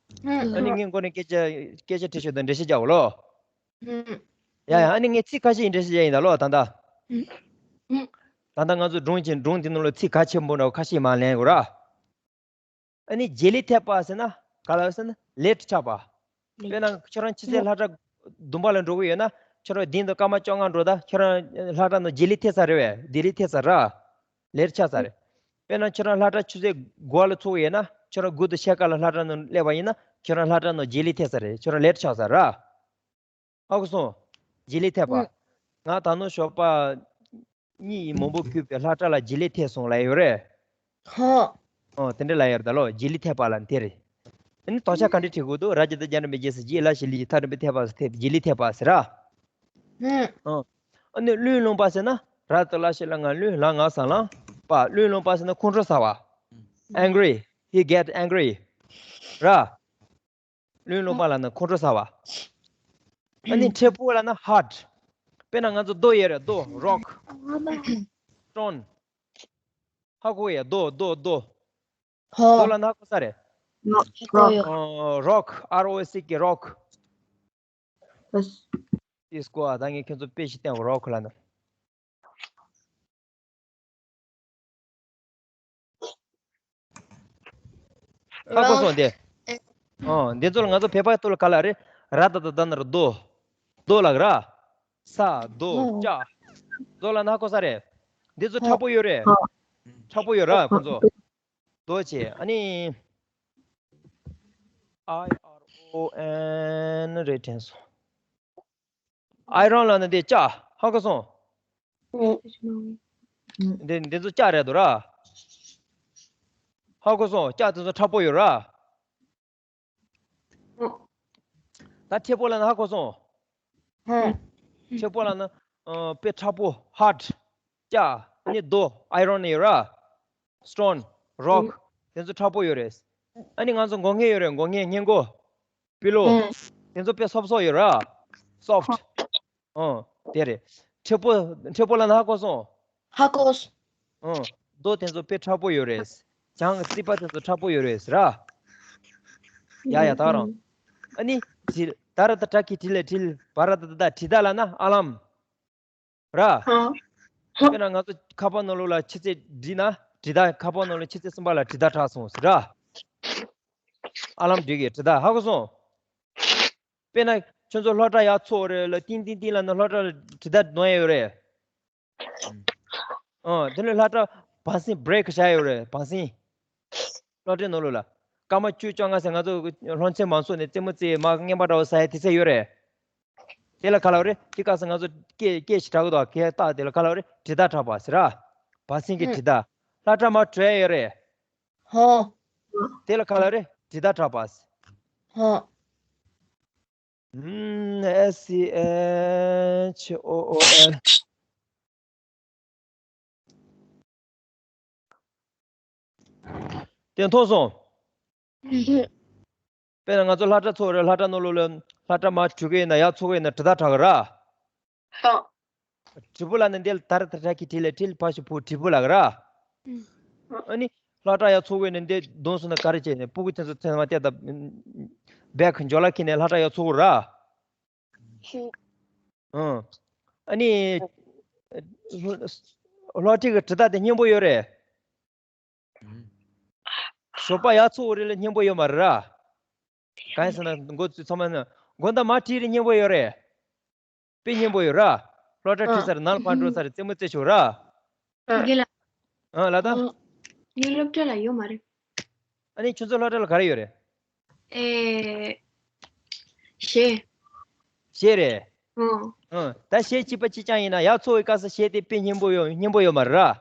ཨ་ནི་ངའི་མགོ་ནས་སྐད་ཆ་སྐད་ཆ་དྲིས་ཤོག་དང་འགྲེལ་བཤད་རྒྱག་འོ་ལོ། ཡ་ཡ། ཨ་ནི་ངས་ཚིག་ཁ་ཤས་ཡིན་འགྲེལ་བཤད་རྒྱག་ཡིན་ད་ལོ་ད་ལྟ། ད་ལྟ་ང་ཚོ་སྒྲུང་གི་སྒྲུང་དེ་ནང་ལ་ཚིག་གལ་ཆེན་པོ་འདྲ་བོ་ཁ་ཤས་མར་ལེན་དགོས་ར། ཨ་ནི་རྗེས་ལུས་ཐེབས་པ་ཟེར་ན་ག་ལ་ཟེར་ན་late་ཆགས་པ། དཔེར་ན་ཁྱོད་རང་ཕྱི་གསལ་སློབ་གྲྭ་བདུན་པ་ལ་འགྲོ་གི་ཡོད་ན་ཁྱོད་རང་དེང་དུ་སྐར་མ་བཅོ་ལྔ་འགྲོ་ད་ཁྱོད་རང་སློབ་གྲྭ་ནང་རྗེས་ལུས་ཐེབས་ཚར་རེད་བས། རྗེས་ལུས་ཐེབས་ཚར་ར། late་ཆགས་ཚར་རེད། དཔེར་ན་ཁྱོད་རང་སློབ་གྲྭ་ཆུ་ཚོད་དགུ་པ་ལ་ཚུགས་ཡོད་ན་ཁྱོད་རང་དགུ་དང་ཕྱེད་ཀ་ལ་སློབ་གྲྭ་ནང་སླེབས་པ་ཡིན་ན་ཁྱོད་རང་སློབ་གྲྭ་ནང་རྗེས་ལུས་ཐེབས་ཚར་རེད། ཁྱོད་རང་late་ཆགས་ཚར་ར། ཧ་གོ་སོང་། རྗེས་ལུས་ཐེབས་པ། ཨུ། ང་ད་ནང་ཞོགས་པ་གཉིད་མང་པོ་ཁུག་པའི་སློབ་གྲྭ་ལ་རྗེས་ལུས་ཐེབས་སོང་ལབ་ཡོད་རེད། ཧོ། ཨོ་དེ་འདྲ་ལབ་ཡོད་རེད་ད་ལོ། རྗེས་ལུས་ཐེབས་པ་ལབ་ན་དེ་རེད། ཨ་ནི་དོགས་ཆ་ག་འདྲ་འབྲི་དགོས་འདུག་ར་ཇི་ད་རྒྱ་འདྲ་མི་རྗེས་སུ་རྗེས་ལ་ཞི་ལི་ཐ་འདྲ་མི་ཐེབས་པ་ཐེབས་རྗེས་ལུས་ཐེབས་པ་ཟེར་ར། ཧུམ། ཨོ། ཨ་ནི་བློས་བསླངས་པ་ཟེར་ན་ར་ཏི་ལ་ཤི་ལ་ང་བློས་ལ་ང་ས་ལ་པ། བློས་བསླངས་པ་ཟེར་ན་ཁོང་ཁྲོ་ཟ་བ། Angry། He get angry། ར། བློས་བསླངས་པ་ལབ་ན་ཁོང་ཁྲོ་ཟ་བ། ཨ་ནི་མཁྲེགས་པོ་ལབ་ན་hard། དཔེར་ན་ང་ཚོ་རྡོ་ཡོད་རེད། རྡོ་rock། Stone། ཧ་གོ་ཡ། རྡོ་རྡོ་རྡོ། ཧོ། རྡོ་ལབ་ན་ཧ་གོ་ས་རེད། ཧ་གོ་ཡོད། ཨོ་rock། R O C K rock། ཨིས་ཀོ་ཨ་ད་ངས་ཁྱོད་ཚོ་དཔེ་ཞིག་བསྟན་གོ་rock་ལབ་ན། ཧ་གོ་སོང་དེ། ཨོ་འདི་ཚོ་ལ་ང་ཚོ་བོད་པ་ཐོག་ལ་ག་ལ་རེད། ར་ད་ད་ད་ན་ར་རྡོ། རྡོ་ལབ་ར། ས་རྡོ་ལྕགས། རྡོ་ལབ་ན་ཧ་གོ་ས་རེད། འདི་ཚོ་མཁྲེགས་པོ་ཡོད་རེད། མཁྲེགས་པོ་ཡོད་ར་ཁོང་ཚོ། རྡོ་བྱས་ཨ་ནི། I R O N་རེད་དྲན་སོང་། Iron་ལབ་ན་འདི་ལྕགས། ཧ་གོ་སོང་། འདི་འདི་ཚོ་ལྕགས་རེད་འདུག་ར། ཧ་གོ་སོང་། ལྕགས་དེ་ཚོ་མཁྲེགས་པོ་ཡོད་ར། ད་མཁྲེགས་པོ་ལབ་ན་ཧ་གོ་སོང་། མཁྲེགས་པོ་ལབ་ན་ཨ་དཔེ་མཁྲེགས་པོ་hard། ལྕགས་ཨ་ནི་རྡོ་iron་ཡོད་ར། Stone། Rock། དེ་ཚོ་མཁྲེགས་པོ་ཡོད་རེད། ཨ་ནི་ང་ཚོ་མགོ་སྔས་ཡོད་རེད། མགོ་སྔས་སྔས་མགོ། Pillow། དེ་ཚོ་དཔེ་སོབ་སོབ་ཡོད་ར། Soft། ཨོ། དེ་རེད། མཁྲེགས་པོ་མཁྲེགས་པོ་ལབ་ན་ཧ་གོ་སོང་། ཧ་གོ། ཨོ། རྡོ་དེ་ཚོ་དཔེ་མཁྲེགས་པོ་ཡོད་རེད། བྱང་གི་རྩིག་པ་དེ་ཚོ་མཁྲེགས་པོ་ཡོད་རེད་ཟེར་ར། ཡ་ཡ་ད་རང་། ཨ་ནི་དྲི་ད་ར་ད་དྲ་གི་དྲི་ལ་དྲིལ། བ་ར་ད་ད་ད་དྲི་ད་ལབ་ན་ཨ་ལམ། ར། དཔེར་ན་ང་ཚོ་ཁ་པར་ནང་ལོགས་ལ་ཆུ་ཚོད་བསྒྲིགས་ན་དྲི་ད། ཁ་པར་ནང་ལ་ཆུ་ཚོད་གསུམ་པ་ལ་དྲི་ད་གྲགས་སོང་ཟེར་ར། ཨ་ལམ་འགྲིག་གི་དྲི་ད་ཧ་གོ་སོང་། དཔེར་ན་ཁྱོད་ཚོ་སློབ་གྲྭ་ཡར་ཚུགས་རེད་ལ་ཏིང་ཏིང་ཏིང་ལབ་ན་སློབ་གྲྭ་ལ་དྲི་ད་གཏོང་ཡ་ཡོད་རེད། ཨ་དེ་ནས་སློབ་གྲྭ་བང་སིང་break་བཞག་ཡོད་རེད། བང་སིང་། སློབ་གྲྭའི་ནང་ལོགས་ལ། སྐར་མ་བཅུ་བཅོ་ལྔ་ཙམ་ང་ཚོ་སློབ་ཚན་མང་ཚོགས་ནས་རྩེད་མོ་རྩེ་མར་རྔན་པ་འདྲ་བོ་ཟ་ཡ་དེ་ཚོ་ཡོད་རེད། དེ་ལ་ག་ལབ་རེད། དེ་སྐབས་སུ་ང་ཚོ་སྐད་སྐད་ཞིག་གྲག་གི་འདུག་གས་རྟགས་དེ་ལ་ག་ལབ་རེད། དྲི་ད་གྲགས་པ་ཟེར་ར། བང་སིང་གི་དྲི་ད། སློབ་གྲྭ་མར་བྲོས་ཡོད་རེད། ཧོ། དེ་ལ་ག་ལབ་རེད། དྲི་ད་གྲགས་པ་ཟེར། ཧོ། ཨུམ། S C H O O L། དེ་མཐོང་སོང་། དཔེར་ན་ང་ཚོ་སློབ་གྲྭ་ཚུགས་རེད། སློབ་གྲྭ་ནང་ལོགས་ལ་སློབ་གྲྭ་མར་འགྲོ་གི་ཡིན་ན་ཡར་ཚུགས་ཀྱི་ཡིན་ན་དྲི་ད་གྲགས་གི་ར། ཧོ། དྲིལ་བུ་ལབ་ན་འདི་ལ་ད་ར་ད་དྲ་གི་དྲིལ་ལ་དྲིལ་ཕ་ཤི་བུ་དྲིལ་བུ་ལབ་གི་ར། ཨ་ནི་སློབ་གྲྭ་ཡར་ཚུགས་ཀྱི་ཡིན་ན་འདི་གདོང་སོང་ན་ག་རེ་བྱས་ནས་སྤུ་གུ་དེ་ཚོ་ཚང་མ་བལྟས་ད་བེག་འཇོག་ལ་ཁྱེར་ནས་སློབ་གྲྭ་ཡར་ཚུགས་གི་ར། ཨང་། ཨ་ནི། སློབ་ཁྲིད་ཀྱི་དྲིལ་བརྡ་དེ་སྙན་པོ་ཡོད་རེད། ཞོགས་པ་ཡར་ཚོགས་རེ་ལ་སྙན་པོ་ཡོད་མ་རེད་ར། གང་ཡིན་ཟེར་ན་མགོ་ཚོས་ཚང་མ་ན་དགོང་དག་མར་ཁྲིད་རེ་སྙན་པོ་ཡོད་རེད། དཔེ་སྙན་པོ་ཡོད་ར། སློབ་གྲྭ་ཁྲིད་ཚར་ནང་ལ་ཕར་འགྲོ་ཚར་རྩེད་མོ་རྩེ་ཆོག་ར། དགེ་ལགས། ཨ་ལ་ད། ངའི་སློབ་གྲྭ་ལ་ཡོད་མ་རེད། ཨ་ནི་ཁྱོད་ཚོ་སློབ་གྲྭ་ལ་ག་རེ་ཡོད་རེད། ཨེ། གཞས། གཞས་རེད། ཨོ། ཨ། ད་གཞས་གཅིག་པ་གཅིག་རྐྱང་ཡིན་ན་ཡར་ཚོགས་པའི་སྐབས་སུ་གཞས་དེ་དཔེ་སྙན་པོ་ཡོད་སྙན་པོ་ཡོད་མ་རེད་ར།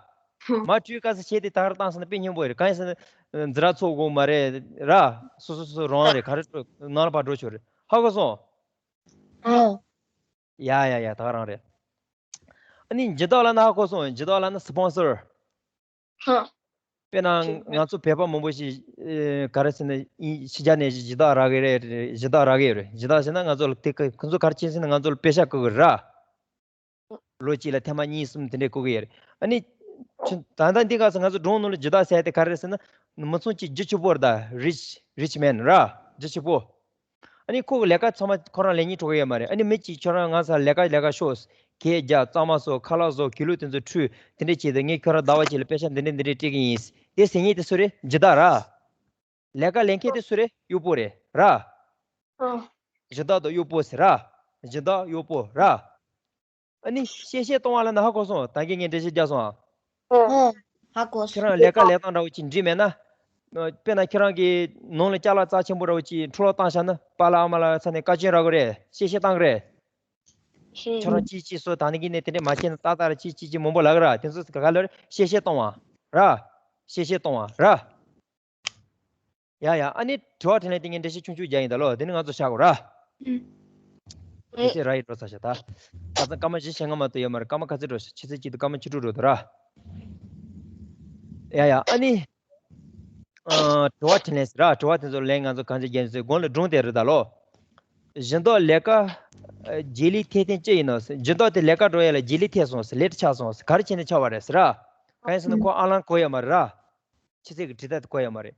ཧུ། མར་བྲོས་སྐབས་སུ་གཞས་དེ་ད་གར་བཏང་སོང་ན་དཔེ་སྙན་པོ་རེད། གང་ཡིན་ཟེར་ན། འཛིན་གྲྭ་ཚོགས་དགོས་མ་རེད་ར། སོ་སོ་སོ་སོ་རང་རེད། ག་རེ་འགྲོ་ནང་ལ་ཕར་འགྲོ་ཆོག་རེད། ཧ་གོ་སོང་། ཨོ། ཡ་ཡ་ཡ། ད་ག་རང་རེད། ཨ་ནི་འཇི་ལྡོག་ལབ་ན་ཧ་གོ་སོང་། འཇི་ལྡོག་ལབ་ན་སི་པོན་སར། ཧ། དཔེར་ན་ང་ཚོ་བོད་པ་མང་པོ་ཞིག་ཨེ། ག་རེ་ཟེར་ན་ཕྱི་རྒྱལ་ནས་འཇི་ལྡོག་རག་གི་རེད། འཇི་ལྡོག་རག་གི་ཡོད་རེད། འཇི་ལྡོག་ཟེར་ན་ང་ཚོ་ལ་དེ་ཁོ་ཚོ་ག་རེ་བྱེད་ཟེར་ན་ང་ཚོ་ལ་པེ་ཤག་བསྐུར་གི་ར། ལོ་གཅིག་ལ་ཐེངས་མ་གཉིས་གསུམ་དེ་འདྲས་བསྐུར་གི་ཡོད་རེད། ཨ་ནི། ད་ལྟ་འདི་ག་ས་ང་ཚོ་སྒྲུང་ནང་ལ་འཇི་ལྡོག་ཟེར་དེ་ག་རེ་ཟེར་ན། མི་ཚང་གཅིག་རྒྱུ་ཆེ་པོ་རེད་ད། rich rich man ར། རྒྱུ་ཆེ་པོ། ཨ་ནི་ཁོ་གི་ལས་ཀ་ཚང་མ་ཁོ་རང་ལས་གཉིས་གྲོགས་ཡོད་མ་རེད། ཨ་ནི་མི་གཅིག་ཁྱོད་རང་ང་ས་ལས་ཀ་ལས་ཀ་ཤོག་གད་རྒྱག་གཙང་མ་བཟོ་ཁ་ལག་བཟོ་གི་ལུགས་དེ་ཚོ་ཁྲུས་དེ་འདྲས་བྱས་ཏེ་ངས་ཁྱོད་རང་ཟླ་བ་གཅིག་ལ་པེ་ཤག་འདི་འདྲས་འདི་འདྲས་སྤྲད་གི་ཡིན། དེ་ཟེར་མཁན་དེ་སུ་རེད། འཇི་ལྡོག་ར། ལས་ཀ་ལས་མཁན་དེ་སུ་རེད། གཡོག་པོ་རེད་ར། ཨོ། འཇི་ལྡོག་དང་གཡོག་པོ་ཟེར་ར། འཇི་ལྡོག་གཡོག་པོ་ར། ཨ་ནི་གཤེ་གཤེ་གཏོང་བ་ལབ་ན་ཧ་གོ་སོང་། ད་གིན་ངས་འགྲེལ་བཤད་རྒྱག་སོང་ཨ། ཨོ། ཧ་གོ་སོང་། ཁྱེད་རང་ལས་ཀ་ལས་སྟངས་འདྲ་བོ་ཅིག་འགྲིག་མེད་ན། དཔེར་ན་ཁྱེད་རང་གི་ནང་ལ་ཅ་ལག་རྩ་ཆེན་པོ་འདྲ་བོ་ཅིག་འཕྲོ་བརླག་བཏང་བཞག་ན་པཱ་ལགས་ཨ་མ་ལགས་ཚ་ནས་བཀའ་བཀྱོན་རག་གི་རེད། གཤེ་གཤེ་བཏང་གི་རེད། ཁྱོད་རང་ཅིག་ཅིག་བཟོ། ད་ནི་གིན་ནས་དེ་འདྲས་མ་བྱས་ན་ཏག་ཏག་རེད། ཅིག་ཅིག་ཅིག་མང་པོ་ལབ་གི་ར། དེ་ཚོ་ག་ག་ལ་རེད། གཤེ་གཤེ་གཏོང་བ་ར། གཤེ་གཤེ་གཏོང་བ་ར། ཡ་ཡ། ཨ་ནི་དྲི་བ་དྲིས་ལན་དེ་ངས་འགྲེལ་བཤད་ཆུང་ཆུང་རྒྱག་ཡིན་ད་ལོ། དེ་ནི་ང་ཚོ་བཞག་གོ་ར། ཨུ། དེ་ཚེ་ར་ཡི་འགྲོ་ཚར་ཤག་ད་ཁ་སང་སྐར་མ་བཞི་ཞེ་ལྔ་མ་གཏོགས་ཡོད་མ་རེད། སྐར་མ་ག་ཚོད་འགྲོ་ཤག་ཕྱི་ཚེས་གཅིག་ཏུ་སྐར་མ་བཅུ་དྲུག་འགྲོ་འདུག་ར། ཡ་ཡ། ཨ་ནི། ཨ། དྲི་བ་དྲིས་ལན་ཟེར་ར། དྲི་བ་དེ་ཚོ་ལན་ང་ཚོ་གང་ཅི་རྒྱག་ཟེར། གོང་ལ་སྒྲུང་དེ་རེད་ད་ལོ། སྦྱིན་བདག་ལས་ཀ་རྗེས་ལུས་ཐེབས་ཐེངས་ཅི་ཡིན་ནོ་ཟེར། སྦྱིན་བདག་དེ་ལས་ཀ་འགྲོ་ཡ་ལ་རྗེས་ལུས་ཐེབས་སོང་ཟེར། ལེ་ཊི་ཆགས་སོང་ཟེར། ག་རེ་བྱས་ནས་ཆགས་པ་རེད་ཟེར་ར། གང་ཡིན་ཟེར་ན་ཁོ་ཨ་ལན་གོ་ཡོད་མ་རེད་ར། ཕྱི་ཚེས་ཀྱི་དྲིལ་བརྡ་དེ་གོ་ཡོད་མ་རེད།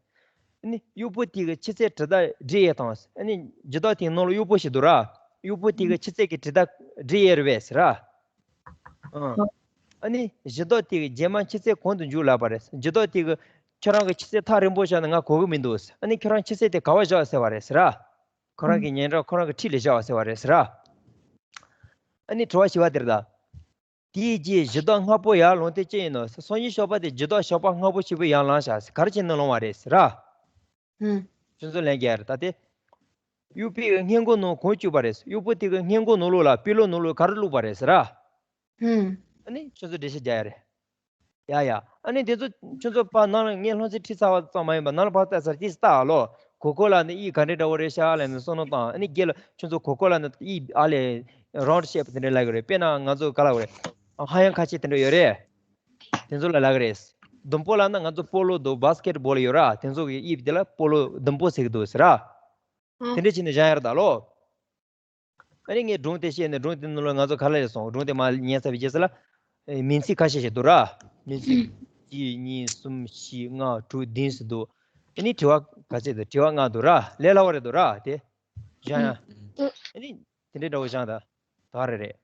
ཨ་ནི་གཡོག་པོ་དེ་གི་ཕྱི་ཚེས་དྲིལ་བརྡ་འབྲི་ཡས་དང་། ཨ་ནི་སྦྱིན་བདག་དེའི་ནང་ལ་གཡོག་པོ་ཞིག་འདུག་ར། གཡོག་པོ་དེ་གི་ཕྱི་ཚེས་ཀྱི་དྲིལ་བརྡ་འབྲི་ཡས་རེད་པས་ཟེར་ར། ཨང་། ཨ་ནི་སྦྱིན་བདག་དེ་གི་རྗེས་མ་ཕྱི་ཚེས་གང་དུ་འཇུག་ལབ་པ་རེད། སྦྱིན་བདག་དེ་གི་ཁྱོད་རང་གི་ཕྱི་ཚེས་ཐག་རིང་པོ་བཞག་ན་ང་གོ་གི་མི་འདུག་ཟེར། ཨ་ནི་ཁྱོད་རང་ཕྱི་ཚེས་དེ་ག་པར་བཞག་ཟེར་བ་རེད་ཟེར་ར། ཁོ་རང་གི་ཉེ་འགྲམ་ཁོ་རང་གི་འཁྲིས་ལ་བཞག་ཟེར་བ་རེད་ཟེར་ར། ཨ་ནི་དྲི་བ་བཞི་པ་དེ་རེད་ད། དེའི་རྗེས་སྦྱིན་བདག་སྔ་པོ་ཡར་ལངས་ཏེ་ཅི་ཡིན་ནོ། སང་ཉིན་ཞོགས་པ་དེ་སྦྱིན་བདག་ཞོགས་པ་སྔ་པོ་ཞིག་པོ་ཡར་ལངས་ཤག་ཟེར། ག་རེ་བྱས་ནས་ལངས་པ་རེད་ཟེར་ར། ཧུམ། ཁྱོད་ཚོ་ལན་རྒྱག་རེད་ད་དེ། གཡོག་པོའི་སྔས་མགོ་ནང་གང་བཅུག་པ་རེད་ཟེར། གཡོག་པོ་དེ་གི་སྔས་མགོ་ནང་ལོགས་ལ་པི་ལོ་ནང་ལོགས་ག་རེ་བླུགས་པ་རེད་ཟེར་ར། ཧུམ། ཨ་ནི་ཁྱོད་ཚོ་འགྲེལ་བཤད་རྒྱག་ཡ་རེད། ཡ་ཡ། ཨ་ནི་དེ་ཚོ་ཁྱོད་ཚོ་ཕར་ནང་ལ་ངས་སློབ་ཚན་ཁྲིད་ཚར་བ་ཙམ་མ་ཡིན་པ་ནང་ལ་ཕར་ལྟ་ཚར་ཅིག་ལྟ་ཨ་ལོ། གོ་གོ་ལ་ནི་དབྱིབས་ག་འདྲས་འདྲ་བོ་རེད་ཤག་ལབ་ནས་བསམ་བློ་བཏང་། ཨ་ནི་རྒན་ལགས་ཁྱོད་ཚོ་གོ་གོ་ལ་ནི་དབྱིབས་ཨ་ལས་རའུན་ཌི་ཤེབ་དེ་འདྲས་ལབ་གི་རེད། དཔེར་ན་ང་ཚོ་ག་ལབ་གི་རེད། ཧ་ཡང་ཁ་ཤས་དེ་འདྲས་ཡོད་རེད། དེ་ཚོ་ལ་ལབ་གི་རེད། ཟླུམ་པོ་ལབ་ན་ང་ཚོ་སྤོ་ལོ་འདུག་བྷ་སི་ཀེ་ཊི་བོལ་ཡོད་ར། དེ་ཚོ་གི་དབྱིབས་དེ་ལ་སྤོ་ལོ་ཟླུམ་པོ་ཟེར་གི་འདུག་ཟེར་ར། དེ་འདྲས་བྱས་ནས་བཞག་ཡ་རེད་ད་ལོ། ཨ་ནི་ངས་སྒྲུང་དེ་བཤད་ནས་སྒྲུང་དེ་ནང་ལ་ང་ཚོ་ག་ལ་ཡོད་སོང་། སྒྲུང་དེ་མར་ཉན་ཚར་བའི་རྗེས་སུ་ལ། ཨེ། མིང་ཚིག་ཁ་ཤས་ཤིག་འདུག་ར། མིང་ཚིག་ཨུ། གཅིག་གཉིས་གསུམ་བཞི་ལྔ་དྲུག་བདུན་ཙམ་འདུག་ཨ་ནི་དྲི་བ་ག་ཚད་འདུག་དྲི་བ་ལྔ་འདུག་ར། ལས་སླ་བ་རེད་འདུག་ར་དེ། བཞག་ཡ། ཨུ། ཨ་ནི་དེ་འདྲའི་འདྲ་བོ་བཞག་ད། ད་རེད་རེད།